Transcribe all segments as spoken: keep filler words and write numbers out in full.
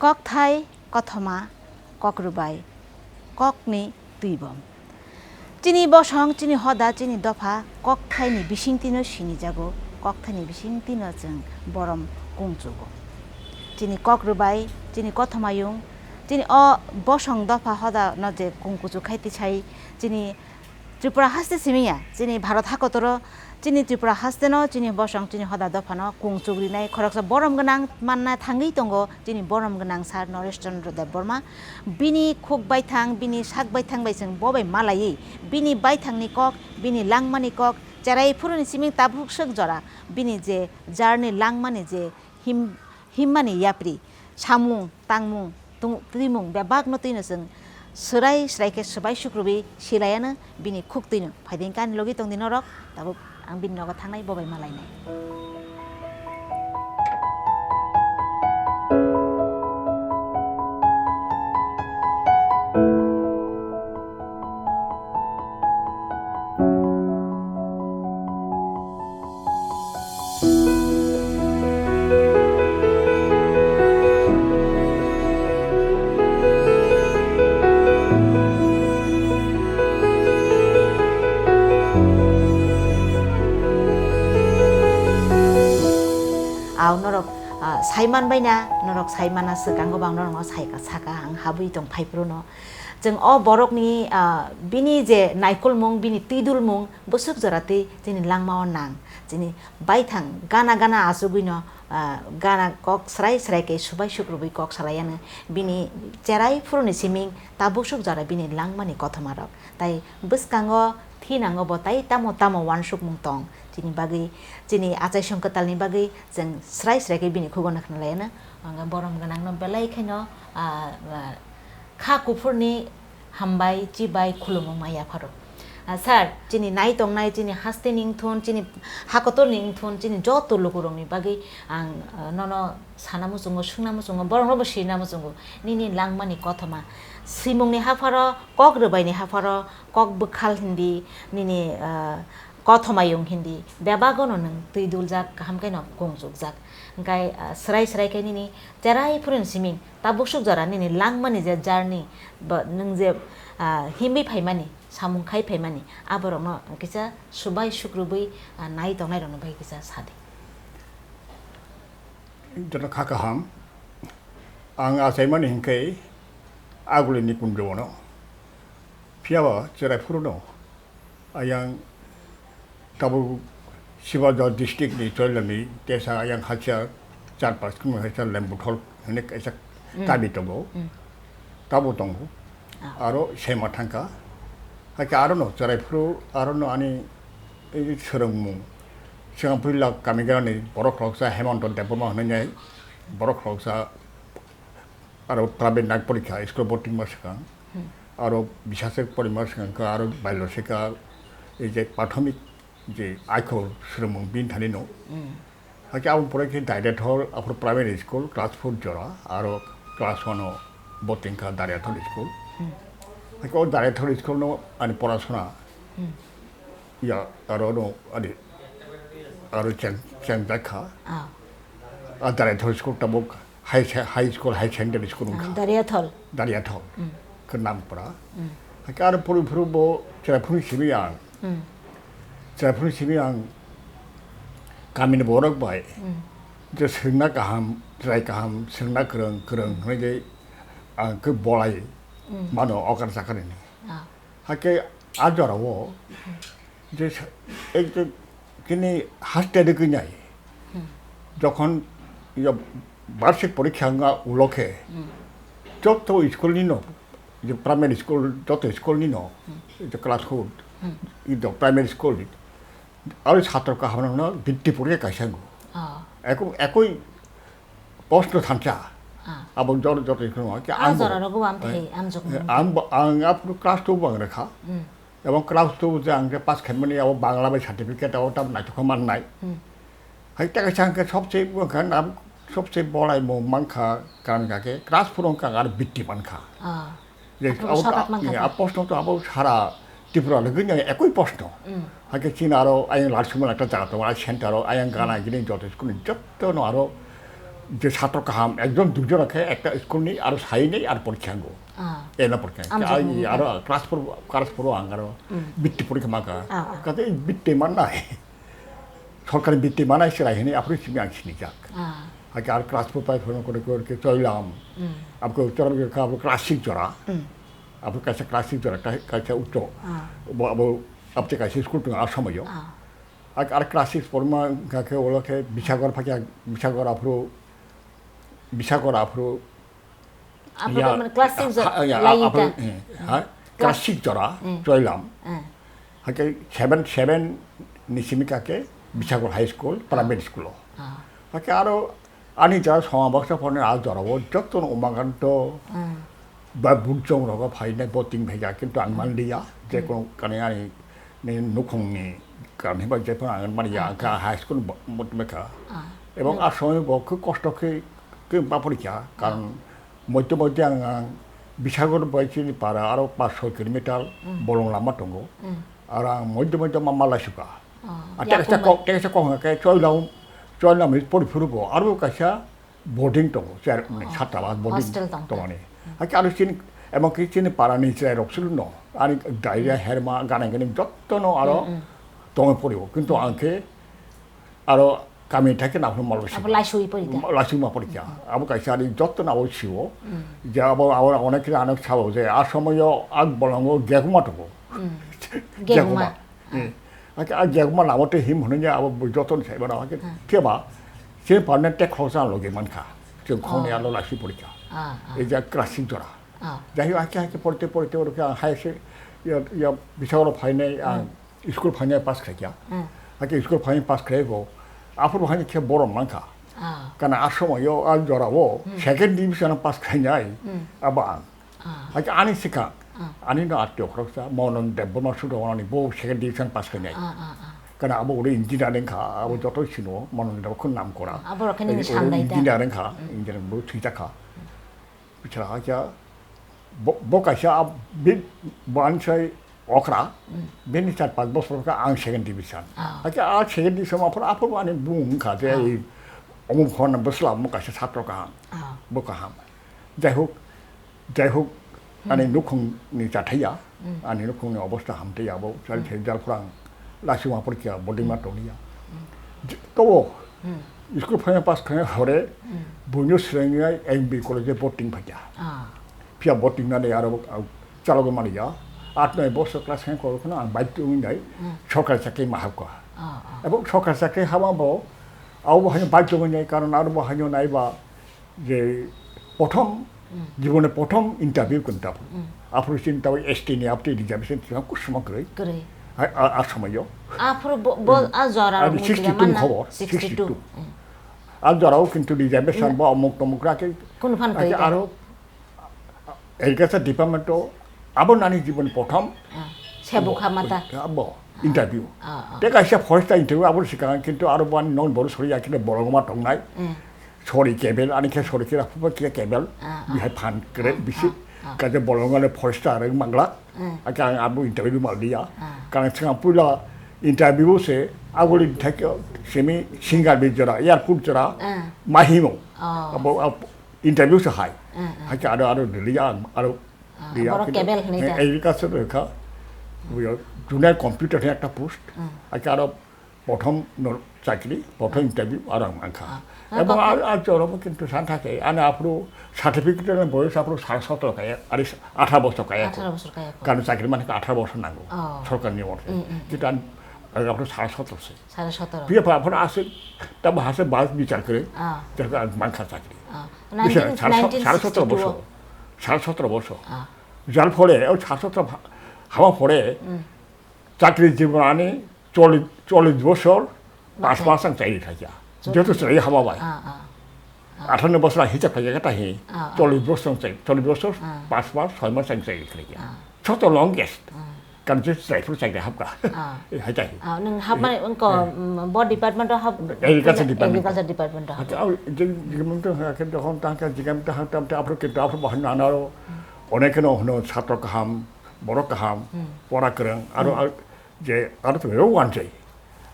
Kokthai kothoma, kokrwbai, kokni twibom. Chini bosong, chini hoda, chini dopha kokthaini bisingtwino sinijago, kokthaini bisingtwino chwng borom kungchugo. Chini kokrwbai, chini kothomayung, chini o bosong dopha hodano je kung kuchuk khai tisai chini Tripura haste simi ya, chini Bharat hakotoro, chini Tripura haste no, chini bosong, chini hoda dopha no kung chuk rinai khoroksa borom gwnang manna thangwi tongo, chini borom gwnang sir Noresh Chandra Debbarma. Bini khuk baithang, bini sak baithang bai chwng bo bai malaiwi, bini baithang ni kok, bini langma ni kok, cherai phuru ni siming tabuk swk jora, bini je jar ni langma ni je him, himmani yapri, samung, tangmung, tung-, twimung bebakno twino chwng swrai swrai khe swbai sukrubwi silaiano bini khuk twino. Phaidi hwnkhe ani logi tongdi norok, tabuk ang bini nogo thangnai, bo bai malainai. Aw norok, ah, saiman bai na, norok saimana swkang go bang norok no saika saka ang habwi tong phai phuru no. Chwng o borok ni, ah, bini je naikolmung, bini twidulmung, bwswk jora twi chini langmao nang, chini baithang gana gana achugwino, ah, gana kok srai srai khe subai sukrubwi kok salaiano bini cherai phuruni siming ta bwswk jora bini langmani kothomarok. Tai bwskango thinango bo tai tamo tamo uansukmung tong chini bagwi, chini achaisong kwtalni bagwi chwng srai srai khe bini khugono khna laiano. Ang borom gwnangno belai kheno, ah, ah, kha kuphurni hambai, chibai, khulumung ma yapharo. Ah, sir, chini nai tongnai, chini hasteni wngthun, chini hakotorni wngthun, chini joto lukurokni bagwi ang, ah, nono sana muchungo, swngna muchungo, borokno bo sirna muchungo. Nini langmani kothoma, swimungni hapharo, kok rwbaini hapharo, kok bwkhal hindi, nini, ah, kothomayung hindi, bebagono nwng twi duljak, kaham khe no kung chukjak. Hwnkhe, ah, srai srai khe nini cherai phuruni siming ta bwswk jora nini langmani je journey, ba nwng je, ah, himwi phaimani, samung khai phaimani, aborokno kisa subai sukrubwi, ah, nai tongnairokno bai kisa sadi. Joto kha kaham. Ang achaimani hinkhe agulini kunjono. Phiyaba cherai phuruno ayang tabuk Sibajo district ni Choilani tesa ayang hacha char pas kilometer hacha Lembuthol hinwi kaisa Mm. Kami tongo. Mm. Tabo tongo. Ah. Aro sema thangkha. Hakhe arono cherai phuru arono ani ei swrwngmung. Sigang phurila kami gerani borok khoroksa Hemonto Debbarma hinwi borok khoroksa aro private nag porikha school boarding ma swkang. Hmm. Aro bisase porima swkang kha aro bailo seka ei je prathomik je aikhor swrwngmung bini thani no. Hmm. Hakhe aboni pore khe Daidathol aphuru primary school class four jora aro class one o boarding kha Dariathol school. Hmm. Hakhe o Dariathol school no ani porasona Hmm. ya aro no ani aro cheng, cheng jakha. Ah. A Dariathol school tabuk high se-, high school, high secondary school Ah, wngkha. Dariathol. Dariathol. Mm. Khe Nampra. Mm. Hakhe aro phuru phuru bo chwrai phuru simi ang. Mm. Chwrai phuru simi ang kamini borok bai. Mm. Je swrwngna kaham, chwrai kaham, swrwngna kwrwng, kwrwng Mm. hwnwi je ang khe bolai Mm. mano okar chakar ni. Ah. Hakhe a jorao je sa-, ek je kini haste de gwnai. Hmm. Jokhon yo barshik porikha wngkha ulo khe Hmm. joto school ni no, je primary school, joto school ni no, Hmm. je class four, Hmm. i do primary school ni, aro satro kaham no biddi porikha kaisa ngo. Ah. Eko-, ekoi post no thansa. Ah. Abo jor-, joto school no, ke Ah, ang bo-, jora rogo am eh, thei, am jok eh, mo. ang bo-, ang apno class two bang rekha. Hmm. Ebong class two je ang je pass khaimani abo Bangla bai certificate abo tam naithok mannai. Hmm. Hai ta kaisa ang khe sobse bo kha nam sobse bolai mo mankha karon kha khe class four ang kha ar bitti mankha. Ah. Je Apo abo sokat ta-, mankha ya, ta. Abo post to abo sara Tripura lagi ni ekoi post. Hmm. Hai khe chini aro ayang Larsumon ekta jaga tongo, ai center o ayang gana Hmm. gini joto school ni joto no aro je satro kaham, ekjon duijon khe ekta school ni aro sai nei ar porikha ango. Ah. Ena porikha. Amjad Ai, mungkha. Aro class four, class four ang aro Hmm. bitti porikha maka. Ah, ah. Kate bitti man nai. Sorkari bitti manai sirai hini apri simi ang sini jak. Ah. Hake ar class four pai phone kore kore ke choilam. Hmm. Abko choilam ke ka class six jora. Hmm. Abo kaisa class six jora, kai-, kaisa ucho. Ah. Bo, abo, abte kaisa school tongo a somoyo. Ah. Ak-, ar class six porma hwnkha khe ulo khe Bisagor phakya, Bisagor aphuru, Bisagor aphuru, Aphuru ya, mane class six ha, ya, lai aphuru, ta? Eh, ha, class six jora, Hmm. Choilam. Eh. Hake seven, seven ni simi kake Bisagor High School, primary school o. Ah. Hake aro Ani jora Soma Baksa phone a jora o joto no Umakanto Hmm. ba Bunchong rogo phainai bo ting phaikha, kintu ang manliya, je Hmm. kono kani ani ni nukhung ni kani ba je phano ang mani ya, Ah, ka ah. high school bo-, mut mekha. Ah. Ebong Hmm. a somoy bo khub kosto khe, khe ba porikha, karon Hmm. moito moito ang, ang Bisagor bai chini para aro paanch soi kilometer Hmm. bolong lama tongo. Hmm. Aro ang moito moito ma malai suka. Oh, Ah, ya tei kaisa kumai. kok, tei kaisa kok hwnka khe Choilam, Choilam ni pori phuru bo aro kaisa boarding tongo, chair, mane, Oh, sat ta ba boarding hostel tong tongmani. Hai khe aro chini, emon khe chini para ni chwrai rok sulu no, ani diarrhea, herma, ganai ganai joto no aro Mm, mm. tongwi pori o. Kintu ang khe aro kami thai khe naphuru malai Abo sima. Laisui pori da. Laisui ma pori kha. Abo kaisa ani joto no abo sio. Mm. Je abo, abo onek khe ano sabo je a somoyo ang bolongo geguma tongo. Mm. Geguma. Geguma. Eh, ake a jagma labo tei him hwnwi abo bo joto ni saimano, ake Hmm. khe ba, se permanent tei khoroksa logi mankha. Chwng khoroknwi Oh. ano laisi porikha. Ah, ah. Ei jak class six jora. Ah. Jai hok, ake, ake porite, porite, porite, ang hai se, ya, ya, Bisagoro phainai, ang Hmm. school phainai pass khaikha. Hmm. Ake school phainai pass khaibo, aphuru hai khe borom mankha. Ah. Kana a somoyo, a jorao, Hmm. second division pass khainai, Hmm. abo ang. Ah. Hai khe ani swkang, Ah. ani no atio khoroksa, Monon Debbarma Sudong ani bo second division pass khainai. Ah, ah, ah. Kana abo oro engineer wngkha, abo joto sino, Monon Debbarma khun nam kora. Ah, abo rok khe nini Oro sandai ta? Engineer wngkha, Mm. engineer bo thwi jakha. Bichara hakya, bo, bo kaisa a, bi, bo ani sai okra, Mm. bini char panch bosor kha ang second division. Ah. Hakya a second division aphuru, aphuru ani bung wngkha je Ah. ei omo khorna bwsla omo kaisa satro kaham, Ah. bo kaham. Jai hok, Jai hok, Hmm. ani nukhungni chathaiya, Hmm. ani nukhungni obosta hamtaiya, abo chari Hmm. thai jal phurang laisima porikha bodima Hmm. tongya. Hmm. Je-, tobo, Hmm. school phaina pass khaina hore, Hmm. buino srengya M B college boarding phaikha. Ah. Phiya boarding nani aro, ah, chalogo maniya. At noi bosor class khaina koro kheno ang baidhyo wngwi nai, Hmm. sorkari chakri ma habkha. Ah, ah. Abo sorkari chakri hama bo, abo bo haino baidhyo wngwi nai, karon aro bo haino naiba, je prothom, Hmm. jibone prothom interview kwnta. Hmm. Aphuru chini tabuk S T ni apte reservation chini kusuma kwrwi. Kwrwi. Hai, a, a somoyo. Aphuru bo, bo, Hmm. a jora Ani rok sixty two muchila manna? Khobor, Sixty two. Sixty two. Hmm. A jorao kintu reservation Hmm. bo omuk tomuk rakhe. Kunu phan rakhe kwrwi da? Aro agriculture department o abo nani jibon prothom Ah, sebuk bo, hamata. Abo Ah, interview. Ah, ah. Te kaisa forest interview abo sikang kintu aro bo ani non boru sori yakine bolongma tongnai. Hmm. Sori kebel, ani khe sori kira phuba kira kebel, Ah, ah. bihai phan kre Ah, bisi, ah, ah. kaje bolong ale forest are mangla, Hmm. ake ang abo interview mal dia. Ah. Kang chang pula interview se, aguli thak semi singar bi jora, airport jora, Ah. mahimo. Oh. Abo, abo interview se hai. Ah, ah. Hake aro, aro dia, aro Ah, dia borok kebel hwnwi eh, da? Agriculture kha, junior computer ni ekta post. Hmm. Hake aro Prothom no chakri, prothom interview aro ang mankha. Ah. Ebong Ah, a, a jorobo kintu san thake, ani aphuru certificate ni boyos aphuru sare sotoro kaya, ari atharo bosor kaya. Atharo bosor kaya ko. Karon chakri mane atharo bosor nango, Oh. sorkar ni order. Mm, mm, mm. Kintu ani, ani aphuru sare sotoro se. Sare sotoro. Biya pha aphuru ase, tabo hase bas bichar kore, Ah. jaka ang mankha chakri. Ah. Bisa, Nineteen, sare so-, sare sotoro nineteen sixty two bosor. o. Sare sotoro bosor. Ah. Jar phore, o sare sotoro ha-, hama phore, Mm. Chakri jibon ani chollish, chollish bosor, pas Bachai. Mas ang chai khaikha. Chol- Joto chai hama bai. Ah, ah. Ah. Athano bosor ang hisab khaikha tahi. Ah, ah. Chollish bosor ang chai, chollish bosor, Ah. pas mas, soi mas ang chai khaikha. Ah. Joto longest. Ah. Kan je chai phuru chai hapka. Ah. Eh, hai chai. Ah, nung hapmani wngko, Eh. mm, bo department o hap-, Agriculture department. Agriculture department o hap. Acha, au, je, je, mung to ha, ke dokhon tang ka, jigam ta ha, tam ta, aphuru ke ta, aphuru bahai nana ro. Onek no hono satro kaham, borok kaham, Hmm. pora kwrwng, aro Hmm. ar-, je aro to rw wanjai.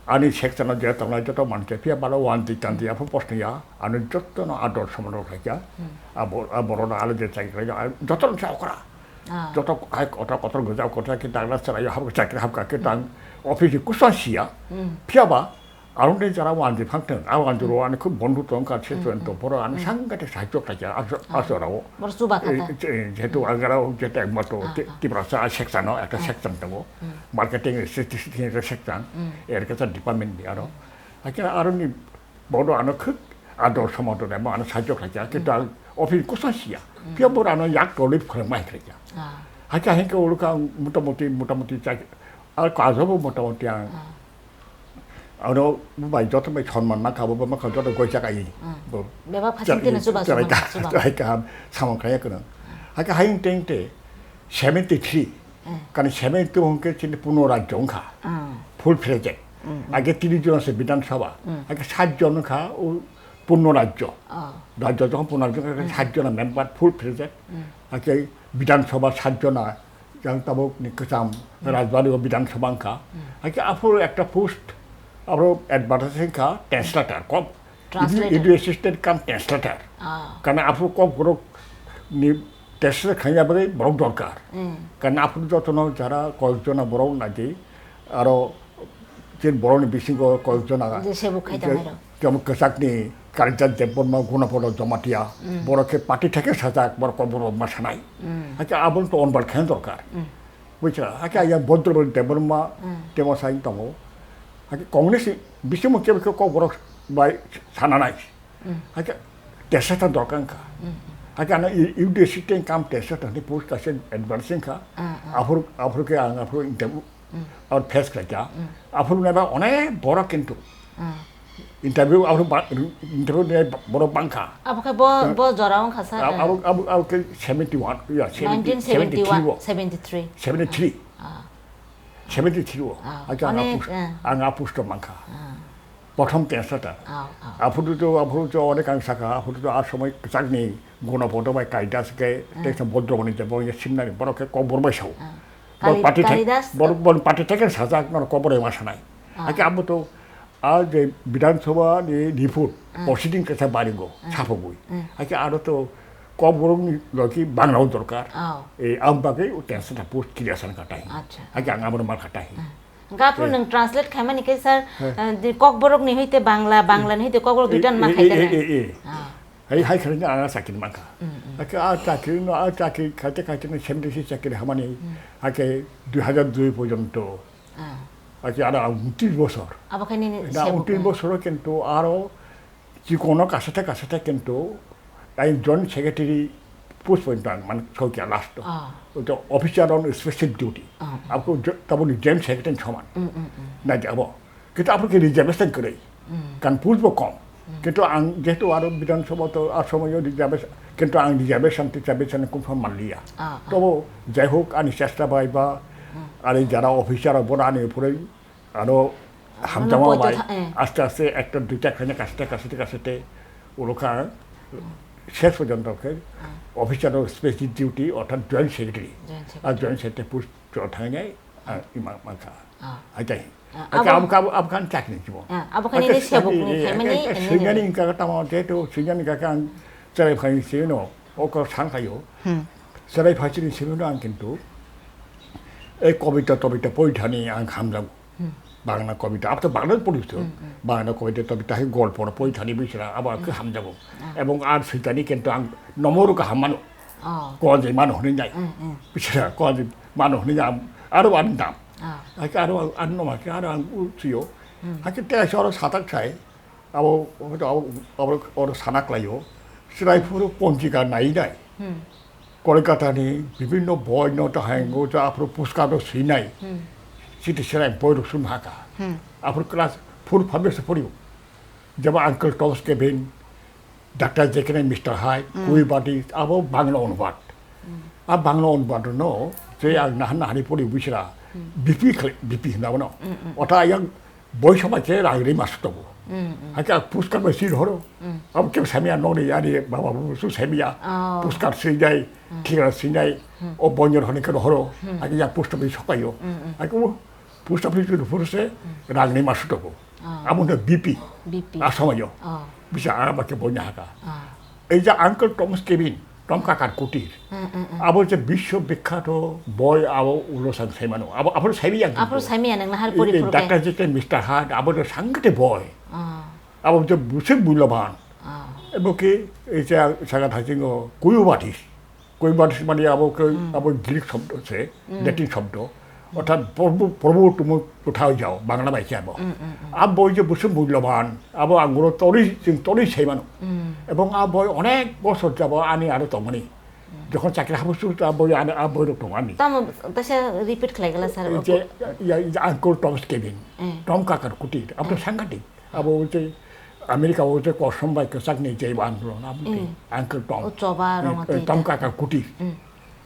Ani section o je tongnai joto manse phiya balo wanti tanti aphuru post ya, ani jotono ador somodor khaikha. Hmm. Abo, aborok no ale je chai khlaikha, jotono sa okra. Ah. Joto hai kotor kotor gojak kotor khe dagla chwraio hapkha chakri hapkha khe tang office kusa siya. Hmm. Phiya ba aroni jara wanti phangthang, a wanti ro ani khub bondhu tongkha, se Hmm, to hmm, boro ani hmm. Sangate sahajyo khlaikha, aso, Ah. Asoro. Boro chuba khata. Eh, je-, jehetu Hmm. Angara o jeta ekmato Ah, Ti-, ah. Tiprasa section o ekta Ah. Section tongo. Hmm. Marketing, statistics section, Hmm. Agriculture department ni aro. Hmm. Hakhe aroni bodo ano khuk ador somodor emo ano sahajyo khlaikha, kintu Hmm. Ang office kusa siya. Hmm. Phiya boro ano yak tolwi phwrwngma hai khlaikha. Ah. Hakhe hinkhe ulukha ang motamuti, motamuti chak-, ar kajo bo motamuti ang Ah. Ano bai joto bai sonman ma kha, bo ma kha joto goi chak ai. Hmm. Bo Bebak phasing chak-, tino chuba chak-, suba, chak-, suba. Chak-, chak-, samung kaya kono. Hakhe hayung teng te seventy three. Hmm. Kani seventy two hwnkhe chini Purno Rajyo wngkha. Hmm. Full fledged. Hmm, hmm. Age tris jon se Bidhan Sabha. Hmm. Age sat jon wngkha o Purno Rajyo. Oh. Rajyo jokhon Purno Rajyo wngkha, Hmm. Sat jona member full fledged. Hmm. Age Bidhan Sabha sat jona yang tabuk ni kwcham Hmm. Rajbari o Bidhan Sabha wngkha. Hmm. Age aphuru ekta post aphuru advertise wngkha translator. Kom Translator. Edu-, edu assistant cum translator. Ah. Karena aphuru kok borok ni translator khaina bagwi borok dorkar. Hmm. Karena aphuru jotono jara koyekjona borok naidi aro je borokni bisingo koyekjona Je sebuk khai je tongnai rok. Jemon kwchakni Karijat Debbarma, Gunapada Jamatia, Hmm. borok khe party theke sajak, borok kok borok ma sanai. Hmm. Hakhe abono to onbal khaina dorkar. Hmm. Buchra, hakhe ayang Bhadrabali Debbarma Hmm. temo sai tongo. Hakhe Congress ni bisingo kebo khe kok borok bai sananai. Hmm. Hakhe tesa ta dorkar wngkha. Hmm. Hakhe ano U D C teng kam tesa ta ni post kaisa advance wngkha. Hmm, hmm. Aphuru, aphuru khe ang aphuru interview Hmm. ar face khlaikha. Hmm. Aphuru naiba onek borok kintu. Hmm. Interview aphuru ba-, interview ni borok bangkha. Abo khe bo, Hmm. bo jora wngkha sir. Ab-, abo, abo, abo khe seventy one, ya, seventy, Nineteen seventy one, seventy three bo. Seventy three. Seventy three. Ah. Seventy three o. Ah, Hakhe ang onek, apus-, eh. Ang apusto mankha. Ah. Prothom translator. Ah, ah. Aphuru to, aphuru to onek ang sakha, aphuru to a somoi kwchakni Gunapada bai Kalidas khe, Ah. tei sa Bodromani je bo ye simnani borok khe kok borok bai sao. Ah. Bor Kali-, party thai, Kalidas bor, to bor party thai khe sajak nono kok borok ma sanai. Ah. Hakhe abo to a je Bidhan Sabha ni report, Ah. proceeding khe sa baringo, Ah. sapogwi. Ah. Hakhe aro to kok borok ni logi Bangla o dorkar. Oh. E, am bagwi o translator post kiriya san katai. Acha. Hakhe ang abo mal katai. Ah. Hwnkhe aphuru Eh. nwng translate khaimani khe, sir, Eh. eh, di Kokborok ni hoite Bangla, Bangla ni hoite Kokborok duita Eh, ma eh, khai eh, da eh, na? eh, eh. Ah. Hai, hai khaina ang chakri mankha. Mm, mm. Hakhe a chakri no, a chakri khaite khaite no seventy six chakri hamani. Mm. Hakhe dui hajar dui porjonto. Ah. Hakhe aro ang untris bosor. Abo khe nini Na, sebuk, untris mm. Bosoro kintu aro Chikono kasate kasate kintu ai joint secretary post pointo ang man sokya last. Ah. Oito officer on special duty. Ah, ah. Abo jo-, taboni joint secretary soman. Mm, mm, mm. Nai abo. Kintu abo ke reservation kwrwi. Mm. Kan post bo kom. Mm. Kintu ang jehetu aro Bidhan Sabha to ar somoyo reservation, kintu ang reservation ti reservation kum sam manliya. Ah, ah. Tobo jai hok ani chesta bai ba Mm. ani jara officer bo ani phurai Aro Ano hamjama poito bai tha-, eh. Aste aste ekta duita khaina kasite kasite kasite ulokha ses porjonto khe Ah. Officer of Special Duty orthat Joint Secretary. Joint Secretary. Ar Joint Secretary post jo thangnai, ah, ima mangkha. Ah. Atai. Ah, Aka abo abkha, abkha chakri jibo. Ah, abo khaini Aka ni sebuk ni singani, khaimani aka ini singani ni. Hingka tamo jehetu singani hingka ang cherai phai sino, oko sang khayo. Hmm. Cherai phai sini sino ang kintu. Ei kobita tobita poithani ang hamjago. Hmm. Bangla kobita, abo to Bangla poristo. Hmm, hmm. Bangla kobita tobita hai golpo no poi thani bisra, abo ang khe Hmm. hamjago. Ah. Ebong ar soitani kintu ang nomo ro kaham mano. Oh. Konjai mano hwnwi nai. Hmm, hmm. Bisra konjai mano hwnwi nai, aro ang dam. Ah. Hai khe aro ang, ang noma khe aro ang u suyo. Hmm. Hai khe tei oro satak sai. Abo, abo, abo, abo, oro sana klaio. Chwrai phuru ponjika nai nai. Hmm. Kolkata ni bibhinno boi no ta hai Hmm. ngo ta aphuru puskar no sinai. Hmm. Siti chwrai boi rok sum haka. Hmm. Aphuru class four five se poriyo. Jaba Uncle Tom's Cabin, Doctor Jekyll and Mister Hyde, Hmm. Kui Badi, abo Bangla onubad. Hmm. A Bangla onubad no, je Hmm. ang nahan nahani poriyo bisra, Hmm. B P khle, B P hwnna bono. Hmm, hmm. Ota yang Boi sama khe rang ri ma sutogo. Mm, mm. Hakhe ang puskar bai sir horo. Mm. Abo kebo samya nokni ani baba bu su samya. Oh. Puskar swijai, Mm. thikra swijai, Mm. o bonyor hone khe horo. Mm. Hakhe yang pusto bai sokayo. Mm, mm. Hakhe o Post office ni phuru se rang ni masu togo. Ah. Abo no B P. B P. A somoyo. Ah. Bisa araba ke boina haka. Ah. Ei je Uncle Tom's Cabin, Tom Kakar Kutir. Hmm, hmm, hmm. Abo je biswo bikkhato boi abo ulo sang saimano. Abo, abo saimi yang Abo kintu. Saimi yang nang nahar Ei, pori ei puru ke. Doctor Jekyll Mister Hyde, abo je sangkete boi. Ah. Abo je buse mulyaban. Ah. Ebo ke ei je saga thajingo kuyu batis. Koimar mani abo ke, hmm, abo Greek shobdo se, hmm, Latin shobdo. Orthat Prabhu, Prabhu tumung kotha jao, Bangla bai khe abo. Hmm, hmm, hmm. A boi je bwswk mulyaban, abo ang oro tori, chwng tori sai mano. Hmm. Ebong a boi onek bosor jabo ani aro tongmani. Hmm. Jokhon chakri habusu ta boi ani, a boi rok tong ani. Tamo, tase repeat khlai gala sir. Ei je, ya, ya, Uncle Tom's Cabin, eh, Tom Kakar Kutir, abo to, eh, sangkhatik. Abo je America o je kosom bai kwchak ni je andolon abo ke, mm, Uncle Tom. O choba, eh, rong eh, twi Tom ta. Kakar Kutir. Mm.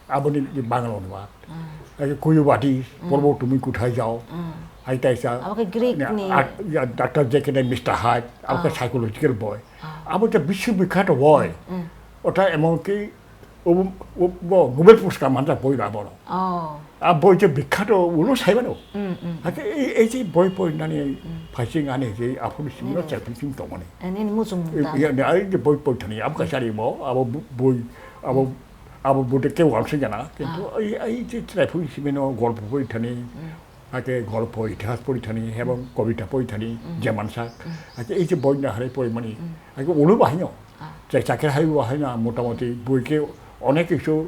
Aboni je Bangla ni ba. Mm. Ake kuyu bati, mm, porbo tumi kuthai jao. Mm. Hai tai sa. Abo ke Greek ni. A, ya, Doctor Jekyll and Mister Hyde, abo ke, ah, psychological boi. Ah. Abo je biswi bikhato boi. Mm. Ota emon ki Obo, obo Nobel Puroskar manjak boi ba bono. Oh. A boi je bikhato ulo sai mano. Mm, mm, mm. Hake ei, ei je boi pori nani, mm, phaising ani je aphuru simi no, mm, chapin sim tongmani. Ani, ani muchung ta. Iya, ne, ai je boi pori thani, abo kasari mo, abo bo-, boi, abo, mm, abo bote ke wang se jana. Kintu, ah, ai, ai je chrai phuru simi no golpo pori thani. Mm. Hake golpo, itihas pori thani, ebong kobita pori thani, mm, je mansak. Mm. Hake ei je boi na hare pori mani. Mm. Hake ulo bahino. Ah. Chai chakhe hai bahino, motamoti boi ke onek kisu,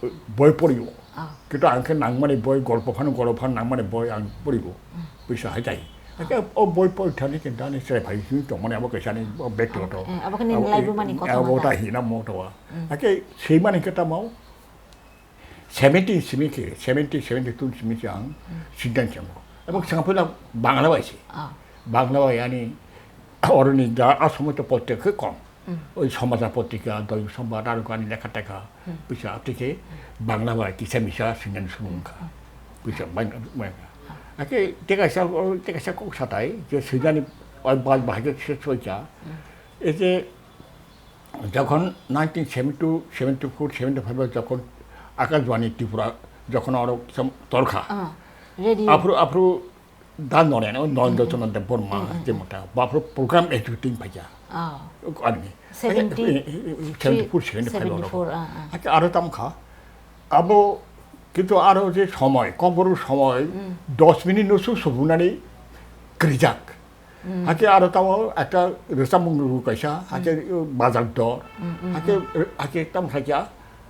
eh, boi poriyo. Ah. Kintu ang khe nangmani boi, golpo phano, golpo phano nangmani boi ang poribo. Mm. Puisa hai tai. Ah. Hake o boi pori thani kintu ani chrai phai simi tongmani abo kaisa ni, o, bektigoto. Ah, eh, abo khe nini abo, life bo mani eh, kotha abo mata. Ta hina motawa. Mm. Hake sei mani khe tamo, Seventy simi khe, seventy, seventy two simi khe ang, hmm, Sindan chemo. Ebong, ah, sengphano Bangla bai se. Ah. Bangla bai ani oroni da a somoy to potrika khe kom. Hmm. Oi Somachar potrika, Doyong Sombad, aro ani lekha tekha, hmm, puisa tike, hmm, Bangla bai kisa misa Sindan sumung kha. Hmm. Puisa bai, bai. Ah. Ake tekaisa, tekaisa kok satai, je Sindan oi bal bahai khe se soika. Hmm. Ete Jokhon nineteen seventy two, seventy four, seventy five o jokhon Akashbani Tripura jokhon oro kisam torkha. Ah, radio. Aphuru, aphuru da Noren, o Noren, hmm, Chondro Debbarma, hmm, hmm, je mota. Baphuru program executing phaikha. Ah. Ani. Seventy, seventy four, seventy five o. Seventy four, ah, ah. Ake aro tamkha. Abo kintu aro je somoy, kokborok somoy, hmm, dos minute no su subunani krijak. Hmm. Hake aro tamo ekta rwchapmung rw kaisa, hake, hmm, bazar dor, hmm, hmm, hake, hmm, hake tamo sakya,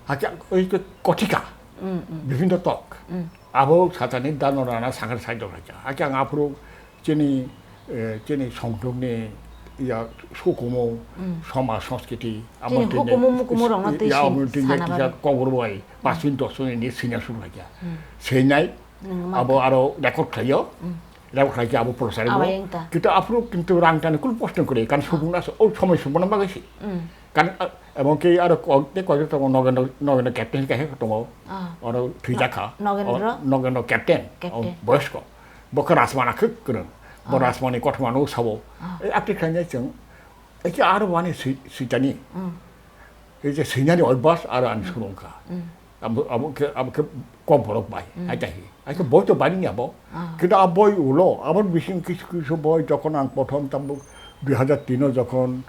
hake oi ke kothika, hmm, hmm, bibhinno tok. Hmm. Abo satani dano rana sakar saidor sakya. Hake ang aphuru chini, eh, chini songdokni ya hukumu, hmm, somaj, sanskriti, chini amo tini hukumu mukumu rokno twi ya sin amo tini sana kisa babi. Kokborok bai, hmm, pas minute dos minute ni sina suru sakya. Hmm. Seinai, hmm, abo mangkha. Aro record khlaio. Hmm. Rang khlai khe abo prochar abo wngkha. Kintu aphuru kintu rang tani kunu proshno kwrwi, kan subung na o somoi subung na bagwi se. Mm. Kan, ah, emon ki aro kok, tei kok tongo Nogendro, Nogendro captain kaisa tongo. Ah. Oro thwijak kha. Nogendro? O, Nogendro captain. Captain. O, boyosko. Bo khe Rajmana khwk kwrwng. Bo, ah, Rajmani kothoma no sabo. Ah. E, acting khlainai chwng. Eke aro wani swi-, switani. Mm. Ei je swinani obhyas aro ani surungkha. Mm. Abo, abo khe, abo khe kok borok bai. Mm. Hai tahi. Hai khe boi to bani abo. Ah. Kintu a boi ulo, abo bising kisu kisu boi jokhon ang prothom tabuk dui hajar tin o jokhon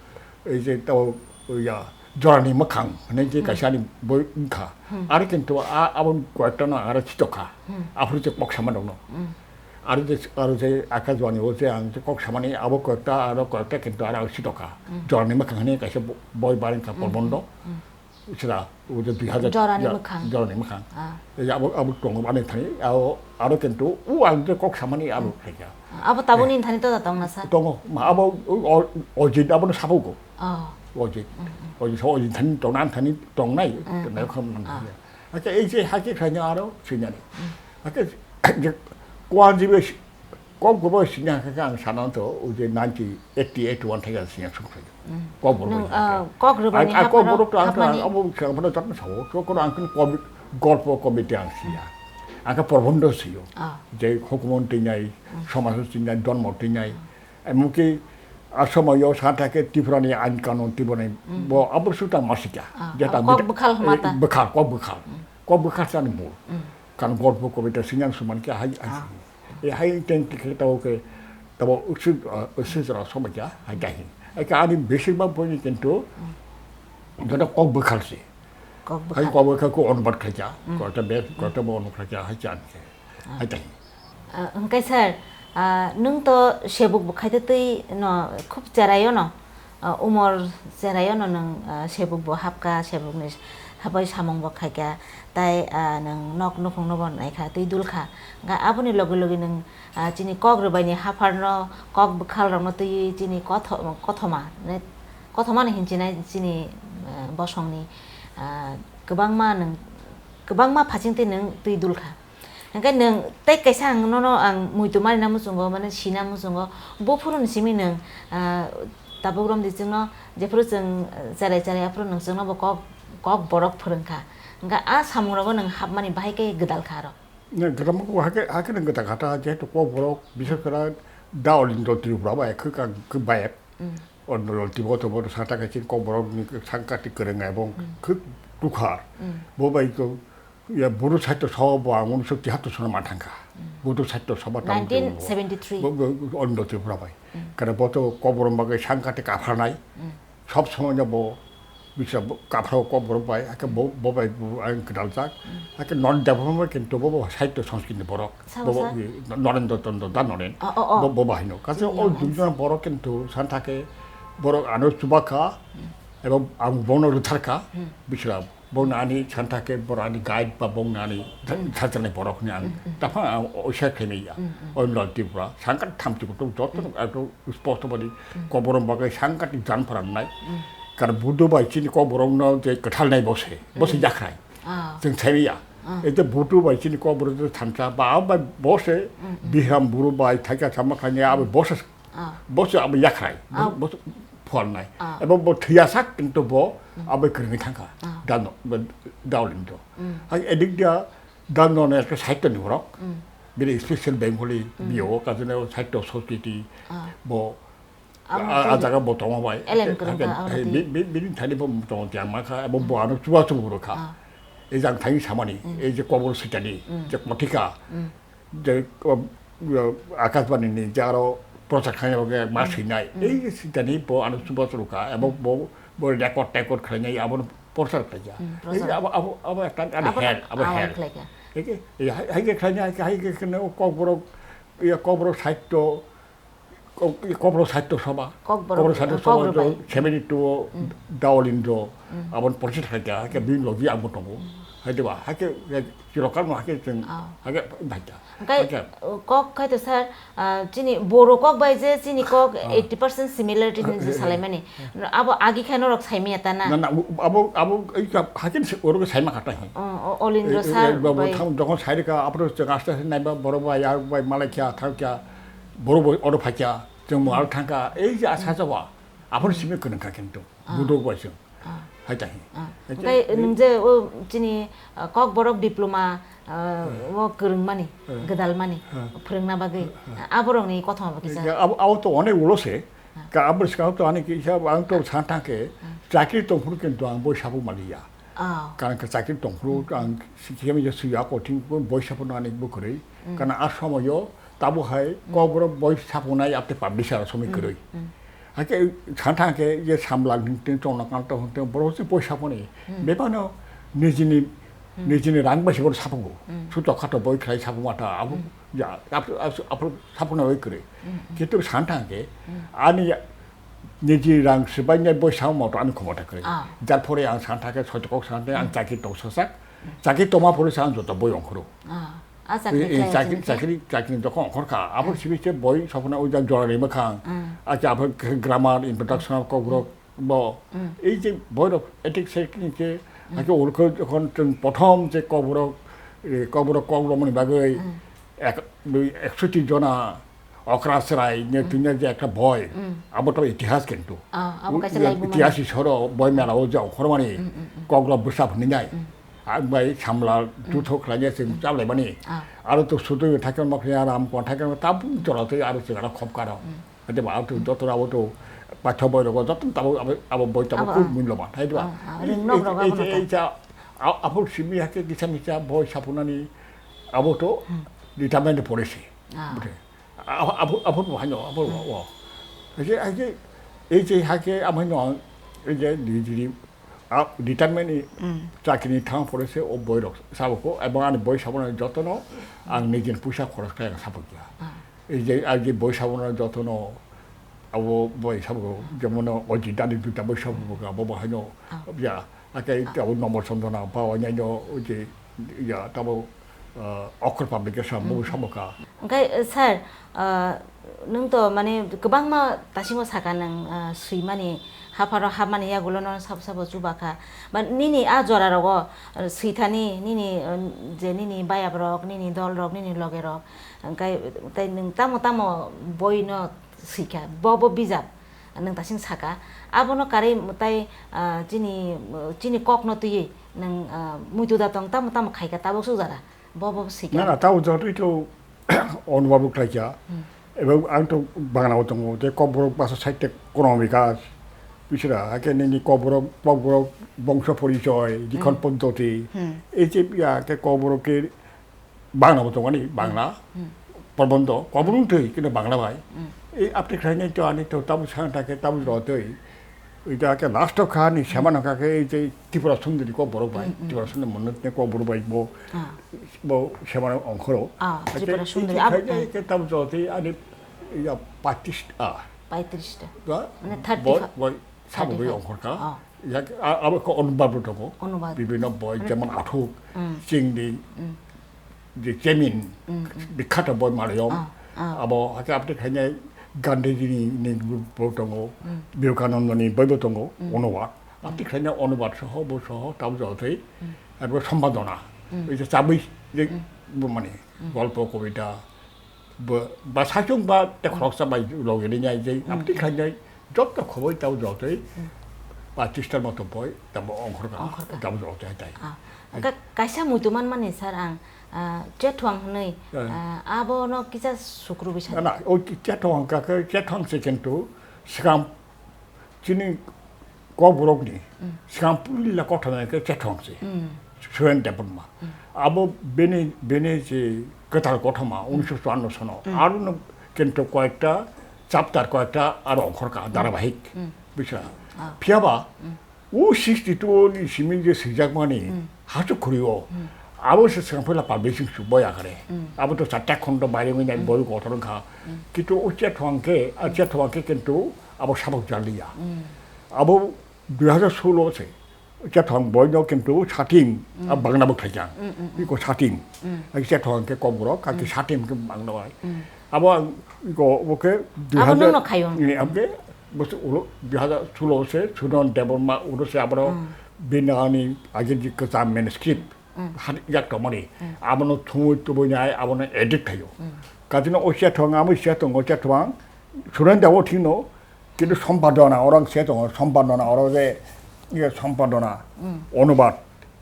ei je to ya Jorani Mwkhang hinwi je, mm, kaisa ani boi wngkha. Mm. Aro kintu a, abo koyekta no aro chitokha. Mm. Aphuru je kok sama rokno. Mm. Aro je, aro je Akashbani o je ang je kok samani abo koyekta aro koyekta kintu aro ang sitokha. Mm. Jorani Mwkhang hinwi kaisa bo-, boi barengkha, mm, porbondo. Mm. Sira, o je dui hajar Jorani ya, Mwkhang. Jorani Mwkhang. Ah. Ya, abo, abo tongo ani thani, abo, aro kintu o ang je kok samani abo, mm, khaikha. Ah, abo tabukni, eh, thani to da tongna sa? Tongo, ma abo o, o, Ojit abono sabugo. Oh. Ojit. Mm, mm. Ojit, so Ojit thani tongna, ani thani tongnai, mm, tongnai, mm, kham nang, ah, ya. Acha, ei je hake khaina aro sinani. Mm. Acha, je kuan jibe si-, kok gobo sini hake ang sana to, o je nineteen eighty-eight one thai sini sung khai. Mm. Kok borok nung, bai ah, hake. Kok rwbani. Ai, ai, kok hapharo, borok to ang to hapmani. Abo khe ang phano jatno sao. So kono ang khe kobi-, golpo kobita ang siya. Ang khe porbondo siyo. Ah. Je hukumun tinai, mm, somaj tinai, dhormo tinai. Mm. Emonki a somoyo sa thake Tripurani ain kanun Tripurani, mm, bo abo suta masika. Ah, jeta kok bwkhal hwnma ta? Bwkhal, kok bwkhal. Mm. Kok bwkhal sani mul. Mm. Kan golpo kobita sinang suman khe hai, hai. Ah. E hai teng tikhe tabo ke, tabo usu, ah, usu jora somai kya, hai kahi. Eke ani besir bang poini kintu, joto kok bwkhal se. Kok Hai bwkhal. Kok bwkhal ko onbad khai kya, Mm. kota be, Mm. kota bo onbad khai kya, hai chan ke. Ah. Hai kahi. Ah, hwnkhe sir, ah, nwng to sebuk bo khai twi no khub cheraio no, ah, umor cheraio no nwng, ah, sebuk bo hapkha, sebuk ni habai samung bo khaikha, tai, ah, nwng nok nukhung no bo naikha, twi dulkha. Hwnkhe aboni logi logi nwng, ah, chini kok rwbai ni haphar no, kok bwkhal rok no twi chini kotho-, kothoma, ne, kothoma ni hinchinai chini, ah, bosong ni, ah, kwbangma nwng, kwbangma phaching twi nwng twi dulkha. Hwnkhe nwng tei kaisa ang nono ang muitu mari na muchungo, mane sina muchungo, buphuru ni simi nwng, ah, tabuk romdi chwngno, jephuru chwng, ah, cherai cherai aphuru nwng chwngno bo kok, kok borok phwrwngkha. Hwnkhe a samung rogo nwng hapmani bahai khe gwdal kha aro. Nwng gwdalma khe, hakhe nwng gwdal kha ta, jehetu kok borok, bises kore Daolindro Tripura bai khwk ang khwk bayek. Mm. Ondolo tibo tobo sata khe chini kok borok ni sangkati kwrwng ebong Mm. khwk dukha. Mm. Bo bai to ya Buru Sahitya Sabha bo ang unisho tihattor sono ma thangkha. Mm. Buru Sahitya Sabha tamo nineteen seventy three. Bo, bo, Ondolo Tripura bai. Mm. Kada bo to kok borok bagwi sangkati kapharnai. Mm. Sob somoi no bo bisa bo kaphra kok borok bai, ake bo, bo bai bo ang kwdal jak. Mm. Ake non development kintu bo, bo sahitya sanskrit ni borok. Sabo Bo, bo, sa? Norendra Chandra Da Noren. Oh, oh, oh. Bo, bo bahino. Kaisa Chini o yang duijon borok kintu santa khe borok ano chubakha, Hmm. ebong ang bono rwtharkha, Hmm. bisra. Bono ani santa khe borok ani guide ba bono ani Hmm. tha-, thajaknai borok ni ang. Hmm, hmm. Tapha ang o, o share khaimaya. Hmm, hmm. O Lord Tripura, sangkat thamchi kutung joto Hmm. ekdom sposto badi Hmm. koborom bagwi sangkat jan pharangnai. Hmm. Kar Buddho bai chini koborom no je kwthalnai bose, bose Hmm. jakrai. Ah. Chwng saimaya. Ah. Ete Buddho bai chini koborom je thansa ba bai bose Hmm, hmm. Bihram buru bai thaika sama khaini abo Hmm. bose Ah. Bo se abo yakrai, bo, Ah. bo se phuarnai. Ah. Ebo bo thwiya sak, kintu bo Mm. abo kwrwngwi thangkha. Ah. Dano, bo Daolindo. Mm. Hai edik dia dano ne ekta sahitya ni borok. Mm. Bini special Bengali Mm. bio, kajne sahitya sanskriti Ah. bo Abo a, a tei jaga bo tongma bai. Elem Hai, kwrwng hai, kha, abo hai, tei bi, bi, bini thani bo tong tiang ma kha, abo bo Ah. ano chuba chubu ro kha. Ah. Ei jang thani samani, Mm. ei je kobor sitani, Mm. je kothika. Mm. Je, um, uh, Akashbani ni je aro prochar khaina bagwi ma Mm. swinai. Mm. Ei sitani bo ano chuba churu kha, abo Mm. bo, bo record, record khlainai, abono prochar khlaija. Mm, Ei prochar. abo, abo, abo ekta ani Abo hel, abo abo hel. khlaikha. Ei ke, ei hai, hai ke khlainai, hai ke, hai ke khlainai, o Kokborok, ya Kokborok sahitya, Kok-, Kokborok sahitya sabha. Kokborok, Kokborok sahitya sabha Kokborok jo bai. Seventy two o Mm. Daolindo, Mm. abon prochar khlaikha, hai ke bini logi ang bo tongo. Mm. Hai de ba, hai ke, ya, chirokal no hai ke chwng, Ah. hai ke bhaikha. Hwnkhe, Hai ke. uh, kok khai to sir, uh, chini Boro kok bai je chini kok Ah. eighty percent similarity hinwi je Ah. salaimani. Abo agi khai norok saimanya ta na? Na, na, abo, abo, ei ka, hakin se, oro ke saima kata hai. Oh, oh, Olindro Eh, eh, sir eh, bo, bo bai. Thang, jokhon sairi ka, apro chwng aste aste naiba, borok bai, ya bai, malai kya, thang kya, borok bai, oro phai kya, chwng mo aro thang ka, ei je asa jawa, apro simi kwrwng kha kintu, Ah. budok bai chwng. Ah. Hai tahi. Ah. Hai Hwnkhe tahi. Nwng je o chini, ah, Kokborok diploma, ah, Hmm. o kwrwngmani, Hmm. gwdalmani, Hmm. phwrwngna bagwi, Hmm. ah, aborokni kothoma bo kisa. Ya, abo, abo to onek ulo se. Hmm. Ka abo swkang to ani kisa, ang to Hmm. san thang khe, Hmm. chakri tongphuru kintu ang boi sabo maliya. Ah. Karon khe chakri tongphuru Hmm. ang sikhe mi je suya kothing boi sabo nani bo kwrwi. Hmm. Kana a somoyo Tabo hai Hmm. Kokborok boi sapunai apte publisher somoi Hmm, kwrwi. Hmm. Hakhe san thang khe je samla hwntwng, chongno kanto hwntwng, borok se boi sapuni. Hmm. Bebano nijini, Hmm. nijini rang bai se borok sapungo. Hmm. Suto khato boi khlai sapung mata abo Hmm. ya, ap-, ap-, ap-, sapuna bai kwrwi. Hmm, hmm. Kintu san thang khe Hmm. ani ya, niji rang swbainai boi sapung mata ani khomota kwrwi. Ah. Jar phore ang san thang khe soito kok san thang ang Hmm. chakri tong sasak. Chakri tongma phore se ang joto boi ongkhoro. Ah. Ah, chakri Ei, ei, khlai chakri, chini khe? Chakri, chakri ni dokhon okhor kha. Abo Ah. simi se boi sokna o jang jora ni mwkhang. Ah. Acha abo grammar, introduction of Kokborok bo. Mm. Ei je boi rok etik se kini khe, Mm. ake urkho jokhon chwng prothom je Kokborok, eh, Kokborok Kokborok mani bagwi Mm. ek, dui, ekso tris jona okra chwrai ne Mm. twi ne je ekta boi. Mm. Abo to itihas kintu. Ah, abo U-, kaisa laibuma itihas ni. Isoro boi mela o jang okhor mani Mm, mm, mm. Kokborok bwsa phunui nai. Mm. Ang bai samla Mm. jutho khlaina se Mm. chablaimani. Ah. Aro to sudu thakhe ma khya ram kon thakhe ma tabung chora tei aro se aro khop karo. Mm. Ade ba to joto abo to patho boi rogo joto tabo abo, abo boi tabo Abo, khub ah. Mulloban, hai ba? Ah, ah, Ei, ring nok ei, rogo ei, abo ei, no ei, cha, a-, abo simi hake kisa misa boi sapunani abo to Mm. retirement policy. Ah. Bwtwi. Abo, abo, abo bo haino, abo bo, o. Haikhe, haikhe, ei je haikhe, amo haino ang, ei je di, di, di, a, retirement ni chakri ni thang pore se o boi rok sabo ko, ebong ani boi sabo no joto no ang nijini puisa khoros khlai ang sabo kya. Ah. Ei je, ang je boi sabo no joto no, abo boi sabo ko, jemon o Ojit Dani duita boi sabo ko, abo bo haino, ya, Ake abo nomor sondona ba wanya yo je ya tabo, ah, okor publication bo saboka. Hwnkhe, eh, sir, ah, nwng to mane kwbangma tasingo saka nwng, ah, swimani hapharo hapmani yagulo no sabo sabo chubakha. Ba nini a jora rogo, ah, swithani nini, ah, je nini bayabrok, nini dolrok, nini logerok. Hwnkhe tei nwng tamo tamo boino swikha, bo bo bijap. Nwng tasing saka, abono karwi mwtai, ah, chini, chini kokno twiwi nwng, ah, muitu da tong tamo tamo khaika tabuk suk jara. Bo bo sika. Na, na, tabo jotoi to onubab khlaikha. Hmm. Ebong ang to Bangla o tongo, je kokborok basa side te kono bikas. Bisra, ake nini kokborok, kokborok bongso porichoy, likhon Hmm. poddoti. Hmm. Ei je ya ke kokborok ke Bangla bo tongmani, Bangla. Hmm. Probondo, kokborok twi, kintu Bangla bai. Hmm. Ei update khlainai to ani to tamo sang thake tamo rotoi. Ita ke last of kha ni sema nokha ke ei je Tripura Sundari kokborok bai. Hmm, hmm. Tripura Sundari monot ne kokborok bai bo, Ah. bo sema ongkhoro. Ah, Tripura Sundari, abo khainai ke tamo rotoi ani ya paitris ta. Paitris ta. Ba? Mane thirty Boy, five. boy, sabo bai Thirty five. ongkhor kha. Ah. Yak, a-, abo khe onubab rok tongo. Onubab. Bibhinno boi, Mane jemon Athuk, Mm. Chingdi, Mm. je Chemin, Mm, mm. bikhato boi Malayom. Ah, ah. Abo hakhe update khainai Gandhiji ni, ni bo tongo, Mm. Vivekananda ni boi bo tongo, Mm. onubad. Mm. Update khainai onubad soho, bo soho, tabo jotoi, Mm. abo sombadona. Mm. Oi je chabwi je Mm. bo mani, Mm. golpo, kobita, Bo, ba saichung ba te khoroksa bai logi rinai jai, Hmm. apti khainai, joto khoboi tabo jotoi, Hmm. ba tistar moto boi, tabo ongkhorka, Ongkhorka. tabo jotoi tai. Ah, ka-, kaisa muitu manmani sir ang, ah, chethuang hwnwi, Eh. ah, abono kisa sukru bisa. Na, na, o chethuang ka, ke chethuang se kintu, swkang Chini kokborokni Mm. swkang puila kothoma khe Chethong se, Mm. Suren Debbarma. Mm. Abo bini, bini je kwtal kothoma, Mm. unisho chuanno sono. Mm. Aro no kintu koyekta chapter, koyekta aro ongkhorka, Mm. dharabahik. Mm. Buisra? Ah. Phiyaba, Mm. o sixty two ni simi je swijakmani, Mm. Hachu khuri o. Mm. Abo se swkang puila publishing su boya kare. Mm. Abo to chatta khondo baire wngwi nai Mm. boi kotor wngkha. Mm. Kintu o Chethong khe, a Mm. Chethong khe kintu abo sabok jaliya. Mm. Abo dui hajar solo se Chethong boino kintu Satim, Mm. a Bangla bo khaijak. Mm, mm, mm. Iko Satim. Mm. A Chethong khe kokborok, kaki Mm. Satim khe Bangla bai. Mm. Abo ang iko obo khe Abo dui hajar nwng no khayo. Ni abde, bos ulo dui hajar solo se Suren Debbarma ulo se abo Mm. bini ani age je kwcham manuscript. Mm. Har yak tongmani. Mm. Abono thumui tubui nai, abono edit khaio. Mm. Kajino o Chethong, amo Chethong, o Chethong, Suren Debbarma thino, kintu sompadona, orang Chethong, sompadona, orang je, iye sompadona, Mm. onubad.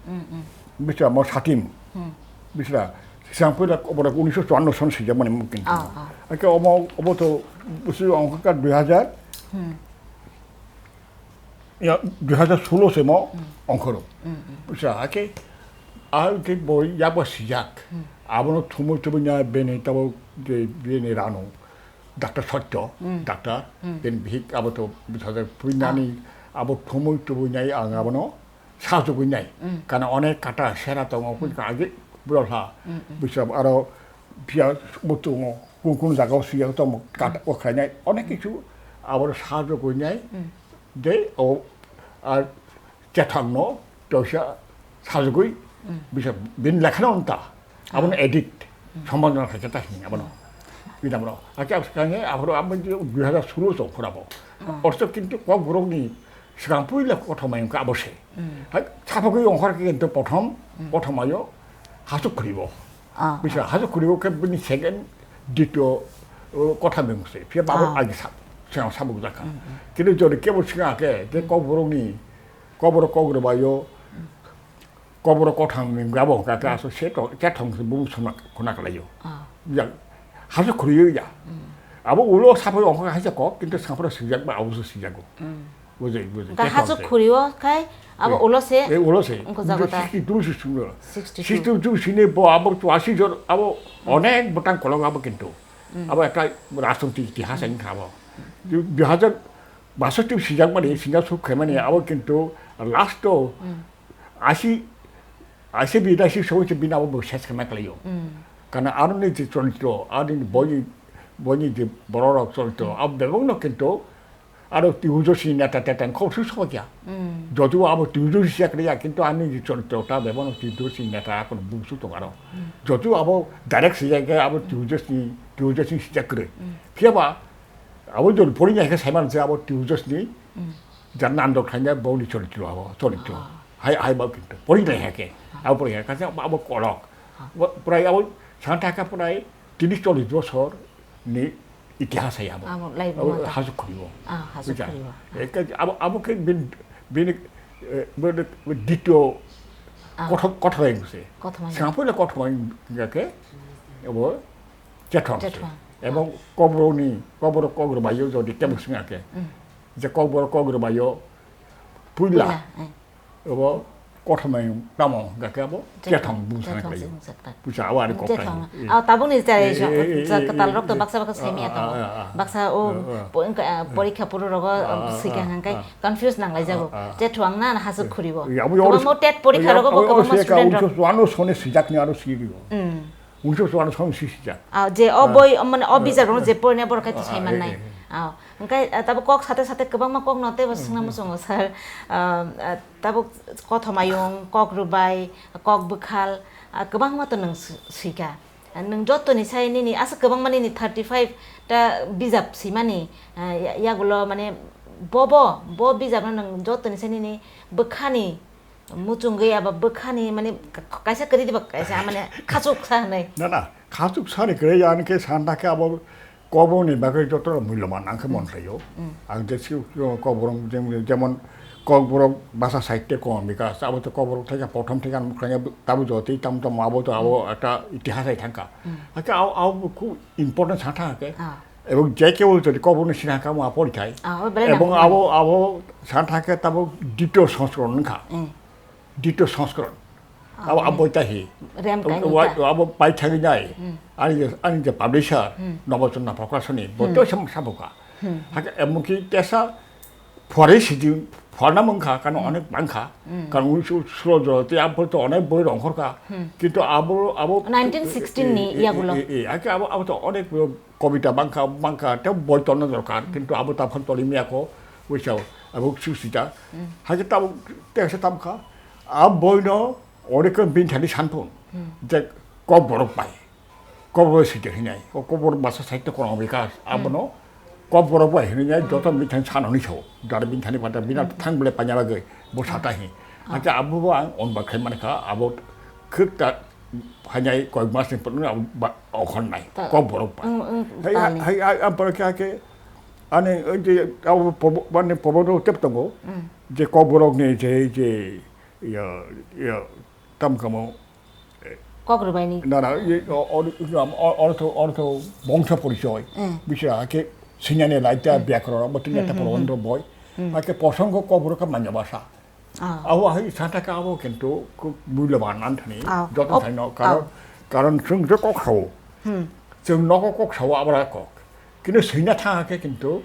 Mm, mm. Bisra mo Satim. Mm. Bisra, swkang puila oborok unisho chuanno son swijakmani mung kintu. Ah, ah. Ake omo, obo to, busi ongkha dui hajar. Mm. Ya, dui hajar solo se mo Hmm. ongkhoro. Hmm, hmm. Busa, hake, a ke boi yaba sijak. Hmm. Abono thumo thumo nya bene tabo de bene rano. Doctor Sotto, Hmm. doctor, Hmm. ben bihik abo to busa de puinani Ah. abo thumo thumo nya ang abono sajugui nai. Hmm. Kana onek kata sera tongo, Hmm. kun ka age bro ha. Hmm, hmm. Busa aro pia butungo, kun kun jaga o siya tongo, kata Hmm. o khainai. Onek Hmm. kichu abo sajugui nai. Hmm. De o, a, Chethong no toisa sajugui Mm. bisa bin lekhana unta. Abono Ah. edit. Mm. Sambandhana khaikhe ta hini abono. Mm. Bidamro. Ake abskane abro abo dui hajar solo so khurabo. Mm. Ortho kintu kokborok ni swkang puila kothoma wngkha abo se. Mm. Hai, sapagwi ongkhor khe kintu prothom Mm. kothoma yo hasuk khuribo. Ah, Bisa ah. hasuk khuribo khe bini second dito, uh, kotha mung se. Phiya babo Ah. agi sa-, swkang sabuk jakha. Mm, mm. Kintu jodi kebo swkang khe, khe Mm. kokborok ni, kokborok kokro bayo, Mm. kokborok kothang ni gabo kha khe Mm. aso se to, khe thong se bung sona khuna kalayo. Ah. Ya, hasuk khuriyo ya. Mm. Abo ulo sapai ongkha haisa kok, kintu sampra sijak ba abo se sijago. Mm. Bujai, bujai. Hwnkhe Khe hasuk thong se. Khuri o khai abo Eh, ulo se eh, ulo se. Wngkha jaga ta. Sixty two se sung. Sixty two. Sixty two sini bo abo chwrashi jon abo onek bwtang kolok abo kintu. Abo ekta rajniti itihas wngkha abo. Dui hajar basoti sijak mani, singa suk khaimani abo kintu last o asi, asi bida si soi se bina abo ses khaima kalaio. Kana aroni je chorito, aroni boini, boini je bororok chorito, abo bebak no kintu Aro Twijoshni neta teta khok su sobo kya. Joto abo Twijoshni siya kre ya, kintu ani je chorito ta bebano Twijoshni neta akon bungsu tong aro. Joto abo direct siya ke abo Twijoshni, Twijoshni siya kre. Phiya ba abo jor pori ya ke saiman se abo Twijoshni jan nando khanya boni chorito abo, chorito. Hai, hai ba kintu pori ya ke. Abo pori ya ka abo kolok. Prai abo santa ka prai tini chollish bosor ni itihas hai abo. Abo lai abo mata. Hasuk khuribo. Ah, hasuk khuribo. Abo, abo ke bin, bin, eh, bin, bin ditio kothom, kothom se. Kothom. Sangpo le kothom ke abo Chethwang se. Chethwang. Abo Kokborok ni, Kokborok Kokborok bayo jodi temo singa ke. Je Kokborok Kokborok bayo puila. Puila, eh. Abo kothomai tamo hwnkha khe abo Chethwang, chethwng bung sana chethwng khlai. Chethwng. Puisa abo ani kok Chethwng. Khlai. Ah, tabukni chai Eh, eh, eh, eh, katal rok to eh, baksa baksa ah, semi ah, ato. Ah, ah, ah. Baksa o Ah, ah. Porikha puro rogo Ah, ah, sika ah, hangkai ah. Confuse nang lai jago. Ah, ah. Chethwang na na hasuk khuribo. Eh, abo Kwbangma oro tet porikha abo rogo bo oro kwbangma se ka student rok. Ucho suano sone sijak ni aro siribo. Mm. Ucho suano sone sijak. Ah, je o Ah. boi, mane o Ah, bijak rok ah. je porne borok kai to Ah, sai ah, man eh, nai. eh. Ah, hingkai, ah, tabo kok sate sate kwbangma kok no tebo swngna muchungo sir. Ah, ah, Tabuk kothomayung, kok rwbai, kok bwkhal, ah, kwbangma to nwng swi-, swikha. Ah, nwng jotoni sai nini aswk kwbangma nini thirty five ta bijap swimani, ah, ya-, yagulo mane bobo, bo bijapno nwng jotoni sai nini bwkhani muchungwi aba bwkhani mane k-, k-, kaisa kwrwi diba kaisa mane khachuk sa hwnwi. Na, na, khachuk sani kwrwi ani khe santa khe abo Kokborokni bagwi joto mulyoban ang khe mon khlaio. Ang je si Kokborok jemon, jemon Kokborok basa sahitya kong bika abo to Kokborok theka prothom theka ang khlaina tabo jotoi tam tam abo to abo ekta itihas hai thangkha. Hakhe abo, abo khub important sa thangkha khe. Ebong je kebo jodi Kokborokni sina kamo a porithai. Ebong abo, abo sa thangkhe tabo dito sanskaron wngkha. Dito sanskaron. Abo, abo tahi. Rem kaini Wa-, ta. Abo pai thangwi nai. Ani je, ani je publisher, Nobachondra Prokashoni, bo to sam sabuka. Hake emonki tesa pore sidi, porna mangkha, kano onek mangkha. Kano usu sulo joro te abo to onek boi rongkhorkha. Kintu abo, abo Nineteen sixteen ni e, e, yagulo. E, e, hake abo, abo to onek boi kobita bangkha, bangkha, te boi tolna dorkar, kintu abo ta phano toli miya kho, buisao, abo susita. Hake tabo tesa tamkha, a boino orikon bin thani sanpun, je Kokborok bai, Kokborok site hinai, o Kokborok basa sahitya kong bika, abono Kokborok bai hinai joto bin thani sanoni sao, dar bin thani pata bina thang bole panya lagoi, bo sata hi. Hake abo bo ang onba khai mankha, abo khuk ta Phainai koi mas ni phununo abo ba-, okhor nai, Ta-, kokborok ba. Wng, wng, Hai, tani. hai, hai, ang pore khe, khe, ani, oi je, abo pobo-, mane pobono tep tongo, Mm. je kokborok ni je, je, ya, ya, tam kamo, Kok rwbaini. na, na, ye, o, o, o, o, ortho, ortho, bongso porichoy, Mm. bisra khe, sinyane laita, Mm. byakron, abo tini Mm, ata mm, pobono mm. boi, Mm. ake posongo kokborok ka manya basa. Ah. Abo hai santa ka abo kintu khub mulyoban anthani Ah, joto ok, thaino, ah. karon, karon chwng je kok sao. Hmm. Chwng nogo kok sao abra kok. Kintu swina thang khe kintu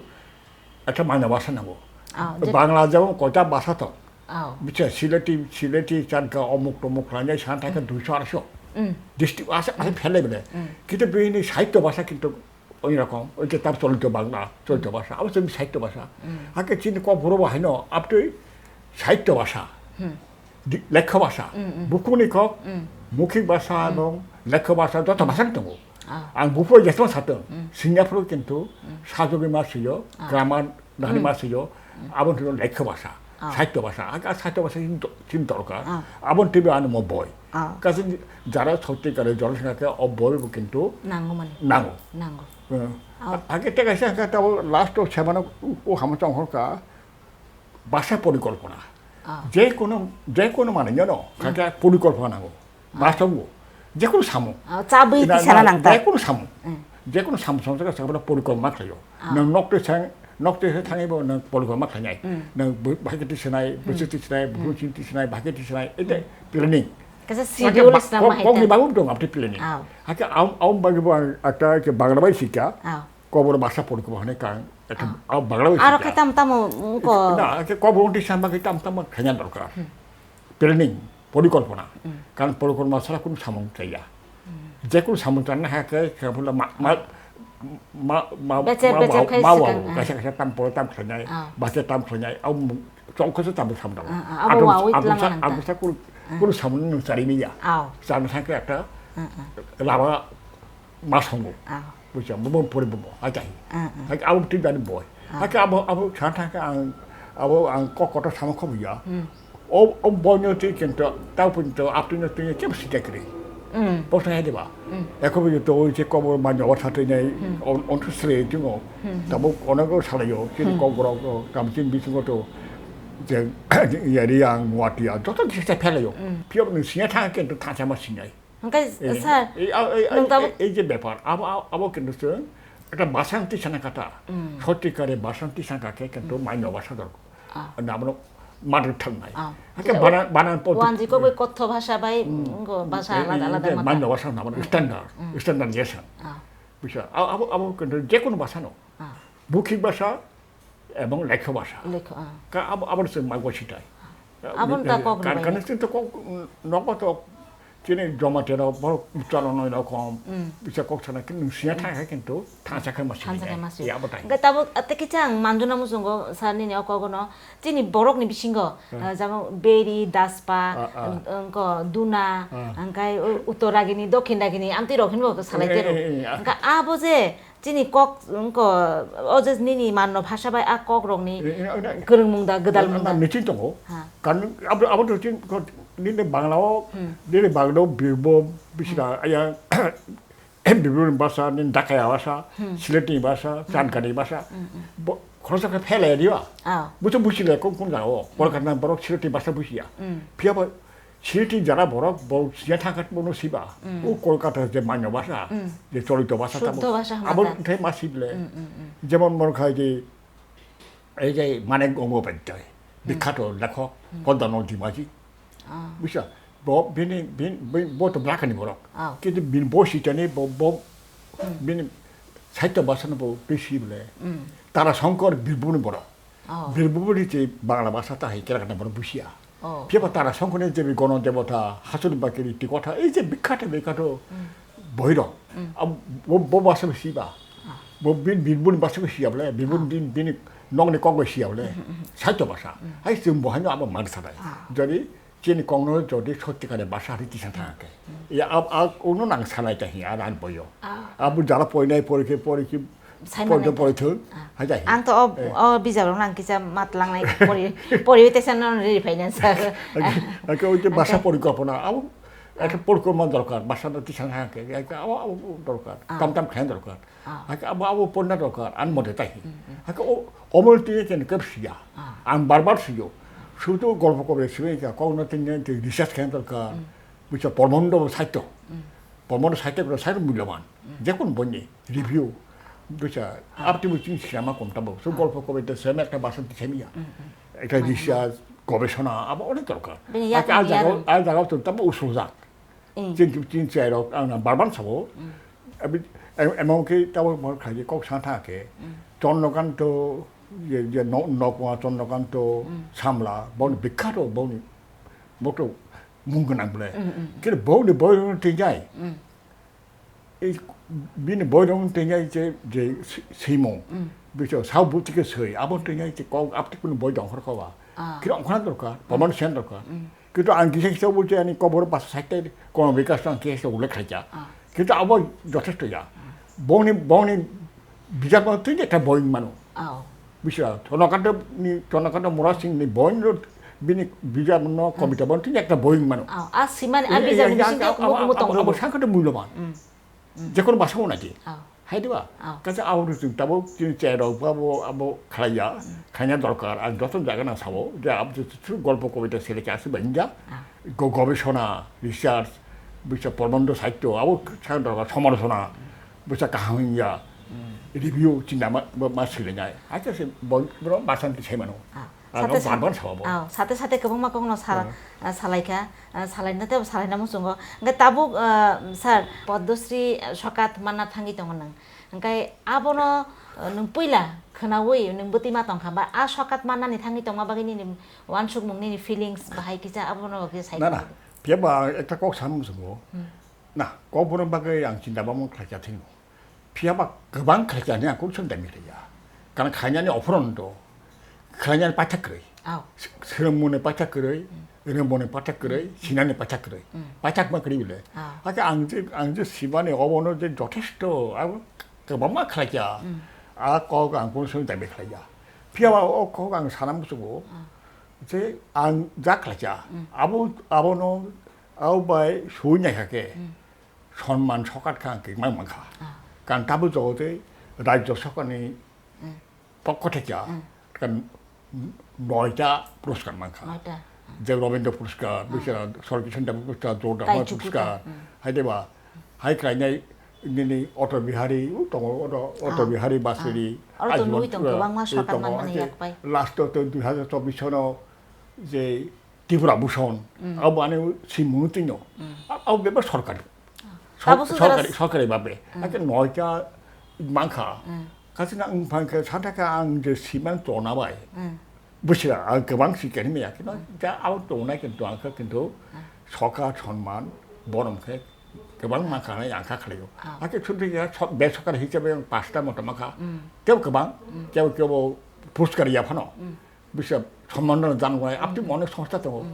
ekta manya basa nango. Ah, je Bangla jemon koita basa to. Ah. Bicha Sileti, Sileti, Chanka, omuk tomuk khlai santa khe Hmm. duiso arso. Hmm. District asa, asa Hmm. phelai bele. Hmm. Kintu bini sahitya basa kintu Oi rokom, oi je tab cholito bangla, cholito basa, abo chini sahitya basa. Mm. Hake chini kokborok bo haino, abtwi sahitya basa. Hmm. Di-, lekha basa. Mm, mm. Bukhukni kok, Mm. mukhik basa Mm. ebong lekha basa, joto Mm. basa ni tongo. Ah. Ang buphuru jesma satong, Mm. Singapore kintu Mm. sajogwi ma siyo, Ah. grammar Nani Hmm. ma siyo, Hmm. abo hino lekha basa, Ah. sahitya basa, a, a sahitya basa chini do-, chini dorkar. Ah. Abo ni twibo ano mo boi. Ah. Kaisa jara sottikare jora singha khe o boi bo kintu Nango mani. nango. Nango. Hmm. Ah. Ake te kaisa khe tabo last o semana o hama chong hor ka basa porikolpona. Ah. Je kono, je kono mane nyono, Hmm. kake porikolpona nango. Ah. Basa bo. Je kono samo. Ah, chabwi Ina, tisana na, nang ta. je kono samo. Hmm. Je kono samo, samo saka saka porikolpona khlaio. Ah. Nang nok te sang Nok twi se thangwi bo nwng polgoma khlainai. Hmm. Nwng bu-, bahai khe twi swnai, Hmm. bwswk twi swnai, Hmm. bukhuk chini twi swnai, bahai khe twi swnai, ete Hmm. planning. Kaisa Hake schedule ba-, swnama kok-, hai kokni ta. Bagwi tong aboni planning. Aw. Hake am, am bagwi bo ang ekta ke Bangla bai sikha. Aw. Kobor basa polgoma hwnwi kang. Ekta Aw. am Bangla bai Aro sikha. khe tam tamo, mm, ko- Na, hake kobor twi sama khe tam tamo khaina dorkar. Hmm. Planning, porikolpona. Hmm. Karon porikolpona sara kunu samung chaya. Hmm. Jekunu samung chana hai khe, khe bula ma, ma, ma, ma, Becher, ma, becher ma, khai ma, sikang, ah. kaisa, kaisa tam poro tam khlainai, Ah. bacha tam khlainai, au mu-, chong khe tam samung. Ah, ah, abo Atom, wawi atom tlang sa, nang ta. atom sa kunu, Ah. kunu samung nung chari miya. Aw. Chana thang khe ekta Ah, ah. lama ma songo. Ah. Buja, bo, bo pori bo, bo, aja hi. Ah, ah. Hake abo twi bani boy. Ah. Hake abo, abo sana thang khe ang, abo ang kok kotor sama khobo ya. Hmm. O, o boy no twi kento, tau pun to, ap twi no twi kebo sita kri. Hmm. Bo sa hede ba. Hmm. Eko bo to o je kobo ma nyawa sa twi nai, Hmm. on, on to sre twi ngo. Hmm, hmm. Tabo ono go sala yo, kini Hmm. kok borok, kam tin bisingo to, je, yari ang wati ya, joto kisa phela yo. Hmm. Phiya bo nung sinya thang kento thang sama sinai. Hwnkhe, Eh, sir, eh, ah, eh, ah, nwng tabuk eh, ei je bepar, abo, abo, abo kintu chwng ekta bwsang tisana kata. Mm. Sotikare bwsang tisana khe kintu Mm. mainyo bwsa dor. Ah. Abono mother tongue nai. Ah. Hakhe Je banan, banan poti. Wanjiko bai kotho bhasha bai, Mm. ngo bhasha Eh, alada eh, alada eh, mata. Mainyo bwsa nabo Mm. standard, Mm. standardization. Ah. Busa, abo, abo kintu jekunu bwsano. Ah. Bukhik bwsa, ebong lekho basa. Lekho, ah. Ka abo, abo se mai gosi tai. Abo ta kok Kan, rwbai kan ni. Sing to kok, mm, nokbo to chini joma tero borok uchcharon noi rokom. Mm. Bisa kok sana kin siya thang hai kintu thang sa khai masi. Thang sa khai masi. Ya abo tai. Hwnkhe tabuk, ah, tei kisa ang manjuna muchungo sir nini o kogono chini borok ni bisingo, Hmm. ah, jabo beri, daspa, Ah, ah. ang-, angko duna, Ah. angkai u-, uttor ragini, dokhin ragini, amtwi rok hinbo salai Eh, tero. Eh, eh, ah. Hwnkhe abo je Chini kok, wngkha, o je nini manno bhasha bai a kok rokni Eh, eh, eh, kwrwngmung da, gwdal eh, mung da? Meeting tongo. Ha. Kan abo, abo to chin, ko, nini Bangla o, Hmm. nini Bangla o Birbhum, bisi Hmm. da, aya, Birbhum basa, nini Dakaya basa, Hmm. Sylhet ni basa, Hmm. Chandgarh ni basa. Hmm, hmm. Bo, khoroksa khe phelai diba. Ah. Buso busi le, kon, kon jaga o. Kolkata na borok Sylhet ni basa busiya. Hmm. Phiya bo, Sylhet ni jara borok bo siya thangkha bono siba. Mm. O Kolkata je manyo basa, Mm. je cholito basa Shuddho tamo. Basa hwnma Abo ta. Thai ma sible. Mm, mm, mm. Jemon mor khai je, ei je Manik Gangopadyay, Mm. bikhato lekhok, Mm. Kodano Dimaji. Ah. Busa, bo bini, bin, bin, bo to Brakani borok. Ah. Kintu bin bo sitani bo, bo Mm. bini sahitya basa no bo bisi bole. Mm. Tara Shankar Birbhum ni borok. Oh. Birbhumni je Bangla basa ta hai kera kana borok busia. Oh. Phiya ba Tara Shankar ni je bi Gono Debota, Hasuni Bakiri, Tikotha, ei je bikhato bikhato Hmm. boirok. Hmm. Ab-, bo, bo basa bisi ba. Ah. Bo bin, Birbhumni basa bisi ya bole, Birbhum Ah. Din, bini nokni kok bai siya bole. Hmm, hmm, hmm. Saito basa. Hmm. Hai chwng bo haino abo man sanai. Ah. Jodi Chini kok no jodi sotti kare basa hari tisa thang khe. Hmm. Ya, ab, ab, uno nang sanai ta hi, a ran boyo. Ah. Abu jara poinai pori khe pori khe Saimannai pori ta. Pori thung. Ah. Hai ta hi. Ang to o, Eh. O bijap rok nang kisa matlangnai pori, pori te san non ri finance. Ake, ake o je basa Ake. Porikolpona, abo Ah. ekta porikolpona dorkar, basa no tisa thang khe, ake abo, abo dorkar, Ah. tam tam khaina dorkar. Ah. Hake abo, abo ponna dorkar, an mote tai. Mm, mm. Hake o, omol tiye ken kep siya. Ah. Ang bar bar siyo. Sudu golpo kobre siyo ka, kok no tin tin research khen dorkar. Mm. Bucha pormondo saito. Mm. Pormondo saito ko saito mulyaman. Mm. Jekun bonni, review. Bucha, Ah. apti buching siyama kom tabo. Su Ah. golpo kobre te sema ekta basan ti semiya. Mm, mm. Ekta Mane, research, gobesona, abo onek dorkar. Bini Hake yakni a jaga, yarung. A jaga to tabo usujak. Mm. Chin, chin chai rok ang na barban sabo. Mm. Abi, em, emon ke tabo mor khaji kok sa tha ke. Mm. Chondokanto, ye, ye no, nokwa Chondokanto, Mm. Samla, boni bikhato, boni, boto mung gwnang bole. Mm, mm, mm. Kini boni, boni tinjai. Mm. Ei bini boi rok tinjai je, je si-, simung. Mm. Biso sao buti ke soi, abo tinjai je kok apti kun boi dong hor khawa. Ah. Kini ongkhana dorkar, Mm. pamano sen dorkar. Mm. Kintu ang kisa kisa bo je ani kobor basa saite kono bikas ang kisa kisa ullekh khlaijak. Ah. Kintu abo jothesto ya. Ah. Bongni, bongni bijak no twi ekta boying mano. Aw. Bisa, Chonakanta ni, Chonakanta Murasing ni boying no bini bijak no Hmm. kobita bo twi ekta boying mano. Aw, a simani, a Eh, eh, bijak ni ya, bisingo ya, kumu abo, kumu abo, tongo abo bo. Sangkata mulyaman. Hmm. Hmm. Jekono basa o naji. Aw. Hai diba? Ah. Kaisa abo rwchwng tabuk chini chai rok bo abo, abo khlaiya, Hmm. khaina dorkar. Ang joto jaga nang sabo, je abo je through golpo kobita sele khe aswk bai wngya. Ah. Go-, gobesona, research, bisa porbondo saityo, abo sang dorkar, somalochona, bisa kaham wngya. Hmm. review chinta ma, ma, ma swilainai. Hakhe se bo, borok basan twi sai mano. Ah, Ang sate abo sate, barbar sabo. Ah, sate sate kwbangma kokno sa-, Hmm. ah, salaikha, ah, salaina tei salainamuchungo. Hwnkhe tabuk, ah, sir, Padmasri, ah, sokat manna thangwi tongo nwng. Hwnkhe abono, ah, nwng puila khwnaui nwng bwtwi ma tongkha ba a sokat mannani thangwi tongma bagwi nini uansukmung, nini feelings bahai kisa abono kisa sai Na, na. tongdi. Phiya ba ang ekta kok samung swngo. Hmm. Na, kokborok bagwi ang chinta bamung khlaikha thwino. Phiya ba kwbang khlaikha hinwi ang kunu swnwi dabi khlaiya. Karon khlainani ophoron do. Khlainani paithak kwrwi. Aw. S-, swrwngmungni paithak kwrwi, Hmm. rwngmungni paithak kwrwi, Hmm. sinani paithak kwrwi. Hmm. Paithak ma kwrwi bile. Aw. Hakhe ang je, ang je simani obono je jothesto, abo kwbangma khlaikha. Hmm. A kok ang kunu swnwi dabi khlaiya. Phiya ba o kok ang sana muchungo. Aw. Je ang ja khlaikha. Hmm. Abo, abono Abo bai sui naikha khe Hmm. sonman sokat kha ang khe mang mankha. Ah. Kan tabuk jogo tei rajyo sokarni Hmm. pokho thekya Hmm. kan noita puruskar mankha. Noita. Je Robindra puruskar, Ah. bisera Sarkishan Debbarma puruskar, Jordama Taichukuta. puruskar, Hmm. hai de ba, hai khlainai nini Atal Bihari, u tongo Atal, Atal Ah. Bihari Basri, Ah. Aro to Ajmal, nugui tong eh, kwbangma eh, sokat tongo, manmani hai khe yakpai. Last o to dui hajar chobbish sono je Tripura Bhushan, Mm. abo ani simung tino. Mm. A-, abo bebak sorkari. Ah. Sor-, Abo se sorkari, jaga sorkari babe. Mm. Ake noita mankha. Mm. Kasina ang phangkhe sataka ang je siman tona bai. Mm. Busira, ang kwbang si kani me yakino. Mm. Ja abo tonai kintu ang kha kintu Mm. soka sonman borom khe kwbang mankha nai ang kha khlaio. Ah. Ake chuti ya so-, be sorkari hisabe ang pasta mota mankha. Mm. Kebo kwbang, Mm. kebo, kebo puruskar ya phano. Mm. Bisa সম্মাননা জানানো হয়। আপনি Mm. অনেক সংস্থা তো, Mm.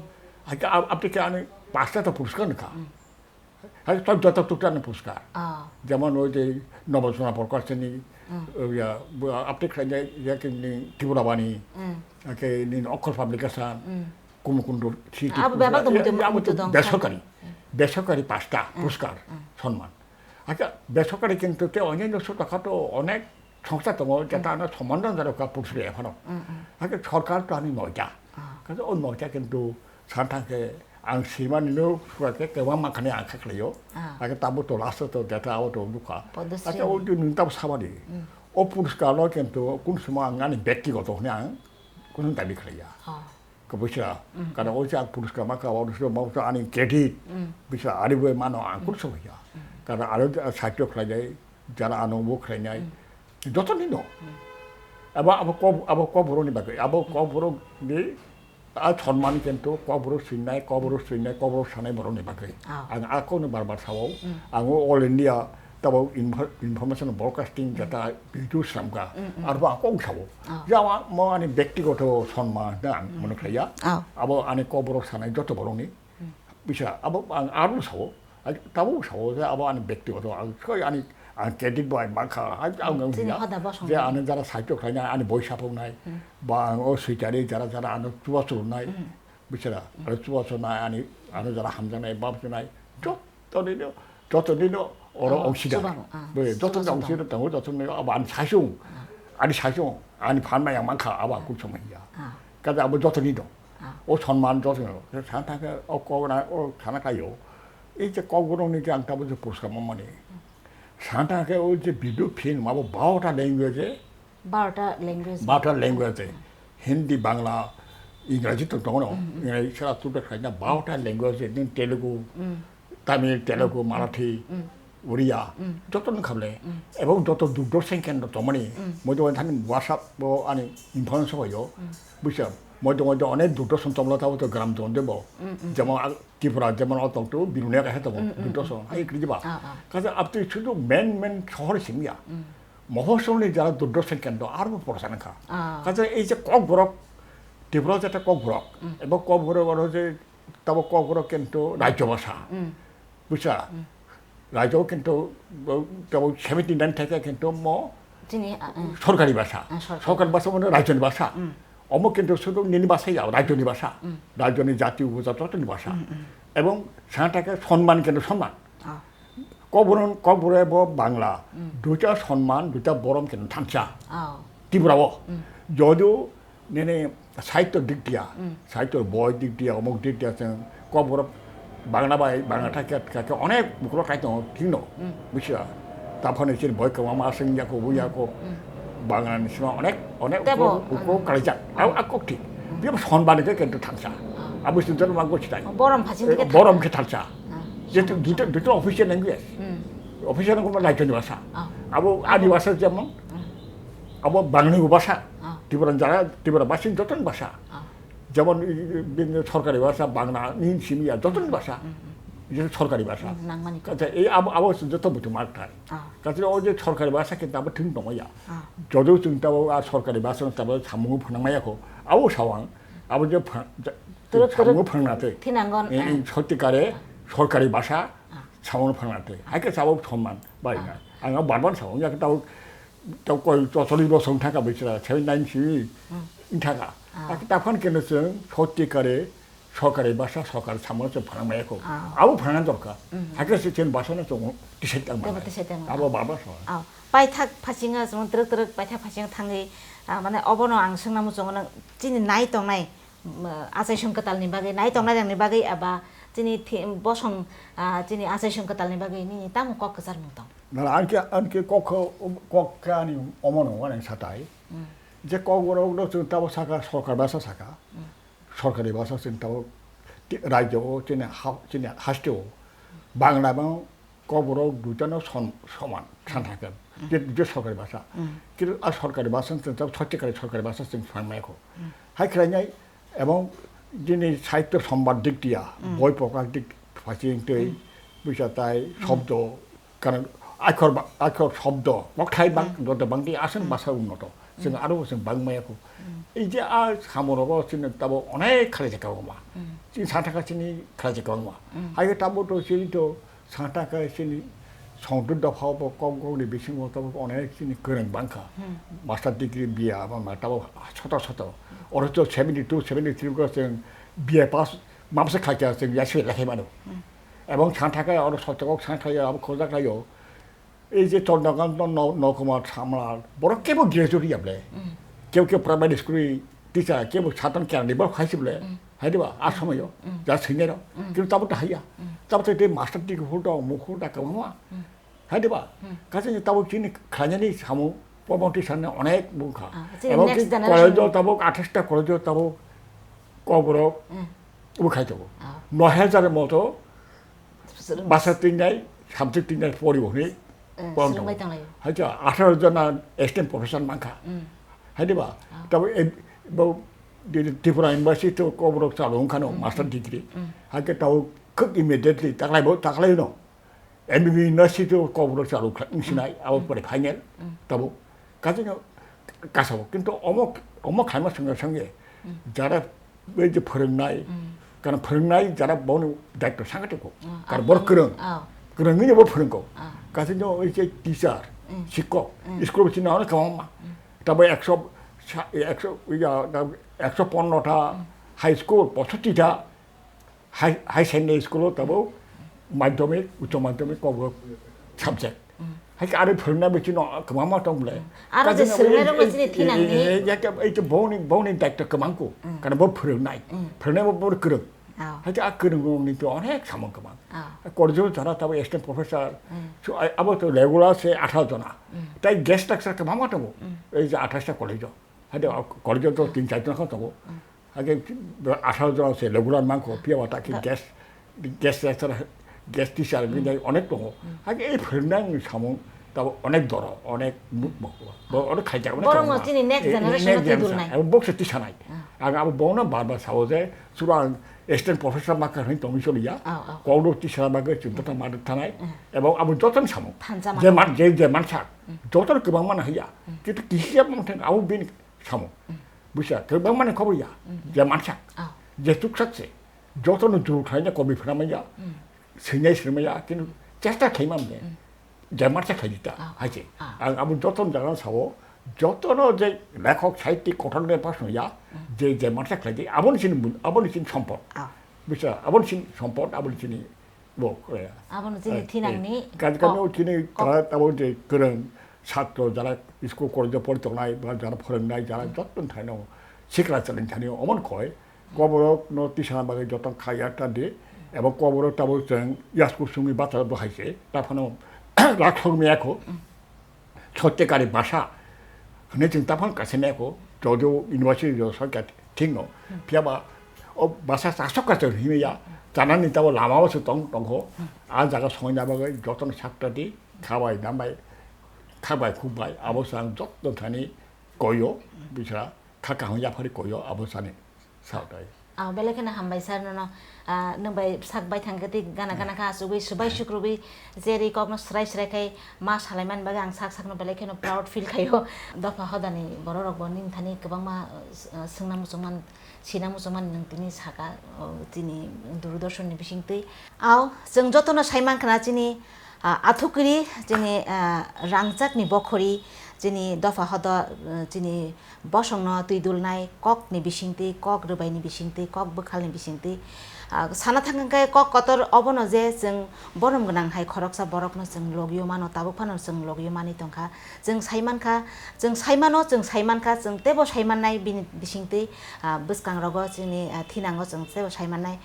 আজকে আ-, আপনি কি আমি পাঁচটা তো পুরস্কার না খা? Mm. আজকে তো যত টুকটা না পুরস্কার। Ah. যেমন ওই যে নবজোড়া প্রকাশনী, Mm. ওই, আ, ব-, আপনি খাই যায়, ইয়া কি নি, ত্রিপুরা বাণী, Mm. কে নি, অক্ষর পাবলিকেশন, Mm. কুমকুণ্ড সিটি Abo পুরস্কার, bebak tong, iya, muitu, iya, muitu muitu tong, বেসরকারি, Mm. বেসরকারি পাঁচটা Mm. পুরস্কার, Mm. সম্মান। আচ্ছা, বেসরকারি কিন্তু তে অন্যান্য ছোটখাটো অনেক সংস্থা tongo, jeta Mm. ano soman rang jaro ka pursle phano. Mm, mm. Hake sorkar to ani noita. Ah. Kaje o noita kintu san thang khe ang simani no sura khe kwbang mankha ni ang kha khlaio. Ah. Hake tabo to last to jeta abo to nukha. Padmasri. Hake o din tabo sabadi. Mm. O puruskar no kintu kun sima ang ani bektigoto hwnwi ang kun dabi khlaiya. Ah. Kwbwisa, Mm. kana o jak puruskar ma ka, o puruskar ma ka ani credit, Mm. bisa ari bo mano ang Mm. kun soya. Mm. Kana aro sahityo khlainai, jara ano bo khlainai, Mm. joto ni no. Mm. Abo, abo kok, abo kokborok ni bagwi, abo kokborok ni a sonman kintu kokborok sinai, kokborok sinai, kokborok sanai borok ni bagwi. Ah. Ang a kok no bar bar sao, Mm. ang o all India Tabo info-, information broadcasting jeta video sramka, Mm, mm. Arbo ang kok sabo. Ah. Jama mo ani bektigoto sonman na ang Mm. mone khlaiya. Ah. Abo ani kokborok sanai joto borokni Mm. bisa abo ang aro sabo. Ai, tabo sabo je abo ani bektigoto ang soi ani ang credit bo ai mankha. Ai, ang Mm, ang chini ya. Hoda bosong Je nai. Ani jara sahityo khlainai, ani boi sapoknai, Mm. ba ang o switari jara jara ano chubachu rwnai. Mm. Bisera, Mm. Aro chubachu nai ani, ano jara hamjaknai, bab chunai, joto nino, joto nino, oro Oh, ongsida. Chubachu, ah, Be, joto chubachu ongsida dong. Tango, joto nino, abo ani saisung, Ah. Ani saisung, ani phan maya mankha, abo Ah. Aku chumai ya. Ah. Kada abo joto nino. Ah. O sonman joto nino. Sana thangkhe, o kok na, o sana kayo. Ei je kokborok ni je ang tabo je puruskar mamani. Sana thangkhe o je video film, abo baota language, Barota language. Barota language, Hindi, Bangla, Ingraji to tongo no. Mm, mm. Ingraji sara tuta khlaina barota language, din Telugu, Mm. Tamil, Telugu, Mm. Marathi, Mm. Oriya, Mm. joto no khable. Mm. Ebong joto Doordarshan kendro tongmani, Mm. moido thani WhatsApp bo ani information hoyo. Mm. Buisa, moido moido onek Doordarshan tongla tabo to gram tongo debo. Mm, mm. Jemon Tripura jemon o tong tu Bilonia kaisa tongo, Mm, mm, Doordarshan, mm. Hai kri ba. Ah, ah. Kaisa abtwi sudu main main sohor simi ya. Mm. Mohosol ni jara Doordarshan kendro aro bo porsa nangkha. Ah. Kaisa ei je kokborok, Tripura jeta kokborok, Mm. ebo kokborok oro je tabo kokborok kintu rajyo bhasha. Mm. Busa? Mm. Rajyo kintu, tabo seventy nine theke kintu mo Chini, ah, mm. Sorkari bhasha. Ah, sorkari. Sorkari bhasha mane rajyoni bhasha. Mm. Omo kintu sudu nini bhasha ya, rajyoni bhasha. Mm. Rajyoni jati upojati jotoni bhasha. Mm, mm. Ebong sana theke sonman kintu sonman. Ah. Kokborok, kokborok bo Bangla. Mm. Duita sonman, duita borom kintu thansa. Ah. Tripura o. Mm. Jodio Nini sahityo dik dia, Mm. sahityo boi dik dia, omok dik dia, chwng kokborok bangna bai, bangna thakya, thakya, onek bukurok khai tongo, thik no, Mm. busia. Taphani chini boi kwbangma aswng yako, bo yako. Bangla ni sima onek, onek Tebo, uko, uko mm. Kalijak. Abo, a kok thik. Biya son bani ke kento thangsa. Ah. Abo sin joto ma gochi tai. Borom phasing ke Borom thangsa. Ke thangsa. Ah. Jetu duto, duto official language. Hmm. Official ko lai joni basa. Ah. Abo ani basa jemon. Hmm. Abo Bangli basa. Ah. Tripura jara, Tripura basin joto basa. Ah. Jemon, i, i, bini sorkari basa, Bangla, ni simi ya, joto basa. Hmm, hmm. Jetu sorkari basa. Hmm, nangmani. Kaisa, ei abo, abo joto butu mak thai. Ah. Kaisa o je sorkari basa ke tabo thing tongma ya. Ah. Jodo chwng tabo a sorkari basa tabo samung phwnang maya ko. Abo sawang, abo je pha-, ja-, Turuk, samung turuk. Phwnang na te. Thinangon, Eh, ah. Sottikare, sorkari basa, Ah. samung phwnang na te. Hai ke sabo somman, bai Ah. na. Ang bar bar sabo, ya ke tabo, tabo koi cholish bosong thaka bisra, seven nine si, Hmm. thaka. Ah. Ak taphan ke no chwng, sottikare, Sorkari basa, sorkar samung se phwrwngmaya kho. Ah. Abo phwrwngna dorkar. Mhm. Hakhe se chini basa no chwng tisai tang Tebo manai. tisai tang Abo manai. baba sa. Ah, paithak phasingo chwng twrwk twrwk paithak phasingo thangwi, ah, mane obono ang swngna muchungo nang chini nai tongnai, um, achai song kwtalni bagwi, nai tongnai rokni bagwi eba chini thi-, bosong, ah, chini achai song kwtalni bagwi nini tamo kok kwchar mung tong? Na, anke, anke kok kho, kok khe ani omono wane satai. Hmm. Je kok borok no chwng tabo saka, sorkar basa saka. Hmm. Sorkari basa chini tabuk ti-, rajyo o chini ha-, chini haste o Bangla bang Kokborok duita no som-, soman san thangkhe. Hmm. Je, je sorkari basa. Hmm. Kintu a sorkari basa chini tabuk sochikari sorkari basa chini phwrwngmaya kho. Hmm. Hai khwlainai ebong jini sahityo sombad dik diya, Hmm. boi prokash dik phasing twi, Hmm. buisa tai, Hmm. sobdo, Karon akhor ba-, akhor shobdo, kokthai bang, Hmm. joto bangdi aswk Hmm. basa unnoto. Chwng Hmm. aro chwng bangmaya kho. Hmm. Ei je a samorogo chini tabo onek khalai jakha wngma. Hmm. Chini santa kha chini khalai jakha wngma. Hmm. Hai khe tabo to chini to santa kha chini songduk dopha bo kok gokni bisingo tabo onek chini kwrwng bangkha. Hmm. Master degree B A ma ma tabo soto soto. Oro to seventy two, seventy three ko chwng B A pass mamsa khaikha chwng yaswi lakhai mano. Hmm. Ebong santa khe oro sochokok santa khe abo khoja khlaio. Ei je Chandrakanta no, no, Nokumar Samrat, borok kebo graduate ya ble. Hmm. Kebo kebo primary school teacher, kebo satan kerani borok hai se ble. Hmm. Hai diba, a somoyo, Hmm. ja senior. Hmm. Kintu tabo ta haiya. Hmm. Tabo te master degree holder, muk holder kwbangma. Hmm. Hai diba, Hmm. kaisa tabo chini khlainani samung, pobon teacher ni onek bungkha. Ah, chini Ebong next ki generation. College o tabo athais ta college o tabo Kokborok Hmm. bo khai tongo. Ah. Noi hajar moto Swrwng- basa tingnai, subject tingnai poribo hwnwi Eh, pon swrwngbai tongo. Tonglaio. Hai khe atharo jona assistant professor mankha. Hmm. Hai diba? Ah. Tabo e, bo, di, Tripura University to Kokborok chalo wngkha no, Hmm. master degree. Hmm. Hai khe tabo khuk immediately taklai bo, taklai no. M B B University to Kokborok chalo kha, wngsinai, Hmm. abo Hmm. pore final. Hmm. Tabo Kaisa no kasao, kintu omo, omo khaima songya songya, Hmm. jara bai je phwrwngnai, Hmm. kana phwrwngnai jara boni daityo sangate ko. Hmm. Kana Ah, bor ah, kwrwng. Ah. Kwrwngwi no bo phwrwngko. Ah. Kaisa no oi je teacher, Hmm. sikkok, Hmm. school bo chini ono kwbangma. Hmm. Tabo ekso sa-, ekso, ya, ekso ponno ta Hmm. high school, pochatti ta, Hai, hai secondary school o tabo madhyamik, uccho madhyamik, Kokborok subject. Hmm. Hai khe aro phwrwngna bichino kwbangma tong bole. Hmm. Aro je Kaisa swrwngnairok no chini thinangni. Eh, eh, eh, eh, eh, boni, boni daityo kwbangkho. Hmm. Kana bo phwrwngnai. Hmm. Phwrwngnai bo, bo kwrwng. Oh. Hai khe a kwrwng rokni to onek samung kwbang. Oh. College o jara tabo assistant professor. Hmm. So, a-, abo to regular se atharo jona. Hmm. Tai guest lecturer kwbangma tongo. Hmm. Ei je athais ta college o. Hai de, college o to tin char jon khe tongo. Hmm. Hake atharo jon se regular mankho, phiya ba ta khe Da- guest, guest lecturer, guest teacher Hmm. bini onek tongo. Hmm. Hake ei phwrwngnai samung tabo onek doro, onek bo, bo, onek khaijak, onek Borok no khaijak. Chini next Eh, generation next no generation. Twi dulnai. Abo bokse tisanai. Hmm. Ang abo bono bar bar sao je, sura ang assistant professor ma khe hwnwi tongwi soliya. Oh, oh. Kokborok teacher ma khe chwng joto ma thanai. Hmm. Ebong abo joto ni samung. Thansa ma. Je man, je, je mansa. Hmm. Joto kwbangma no haiya. Hmm. Kintu kisi ya manteng abo bini samung. Mm. Buisa, kwbangma ni khobor ya, Mm. je mansak, Ah. je chuksak se, joto no juru khlaina kobi phwrwngmaya, Mm. swinai swrwngmaya, kintu chesta khlaima mane, Mm. je mansak khlai di ta, Ah. hai se. Ah. Ang abo joto no jaga sao, joto no je lekhok sahittik kothok ni pasno ya, Mm. je, je mansak khlai di, abo ni chini mun, abo ni chini sompot. Ah. Buisa, abo ni chini sompot, abo ni chini Bo, eh, Abono chini eh, thinangni eh, kaji kami kok, o chini kok. Tara tabo je kwrwng satro jara school college o pori tongnai, ba jara phwrwngnai, jara Hmm. joto thaino sikla chwlwng thani omo khoi, Kokborok no tisana bagwi joto khaiya ta di, ebo Kokborok tabo chwng yasku sungwi bachara bo hai se, ta phano rakhok miyakho. Sotyakari basa hwnwi chwng taphano kaisa miyakho. Jodio university jodio sokya thikno. Phiyaba o basa chasok kaisa himya. Chanani tabo lamao se tong tongkho. A jaga songna bagwi jotono saktadi khabai dambai khabai khukbai abo se ang jotto thani koyo bisra kha kaham yaphari koyo abo sani. Satai. Ah, belai kheno hambai sir nono, ah, nwng bai sak bai thang khe tei gana gana kha asugwi subai sukrubwi je ri kokno srai srai khai ma salai man bagwi ang sak sakno belai kheno proud feel khaio. Dopha hodani borok rok bo nini thani kwbangma, ah, swngna muchungman, sina muchungman nwng tini saka, oh, tini Doordarshan ni bising twi. Ao, chwng jotono sai man khna chini, ah, athukiri, chini, ah, rangchakni bokhori, chini dopha hodo, ah, chini bosongno twi dulnai kokni bisingtwi, kok rwbaini bisingtwi, kok bwkhalni bisingtwi. Ah, sana thang khe kok kotor obono je chwng borom gwnang hai khoroksa borokno chwng logio mano, tabuk phano chwng logio manwi tongkha. Chwng sai mankha, chwng sai mano, chwng sai mankha, chwng teibo sai mannai bini bisingtwi, ah, bwskangrogo chini, ah, thinango chwng teibo sai mannai.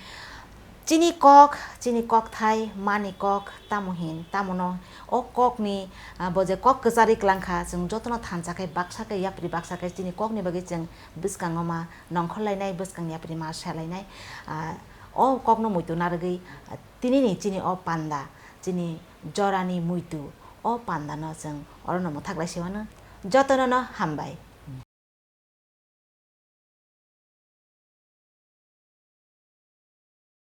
Chini kok, chini kokthai, mani kok, tamo hin, tamono o kokni, ah, bo je kok kwcharwi klangkha, chwng jotono thansa khe baksa khe yapri baksa khe chini kokni bagwi chwng bwskango ma nongkhor lainai, bwskang yapri ma sa lainai. Ah, o kokno muitu narwgwi, ah, tinini chini o panda, chini jorani muitu, o pandano chwng orono mwthak lai se mano. Jotono no hambai.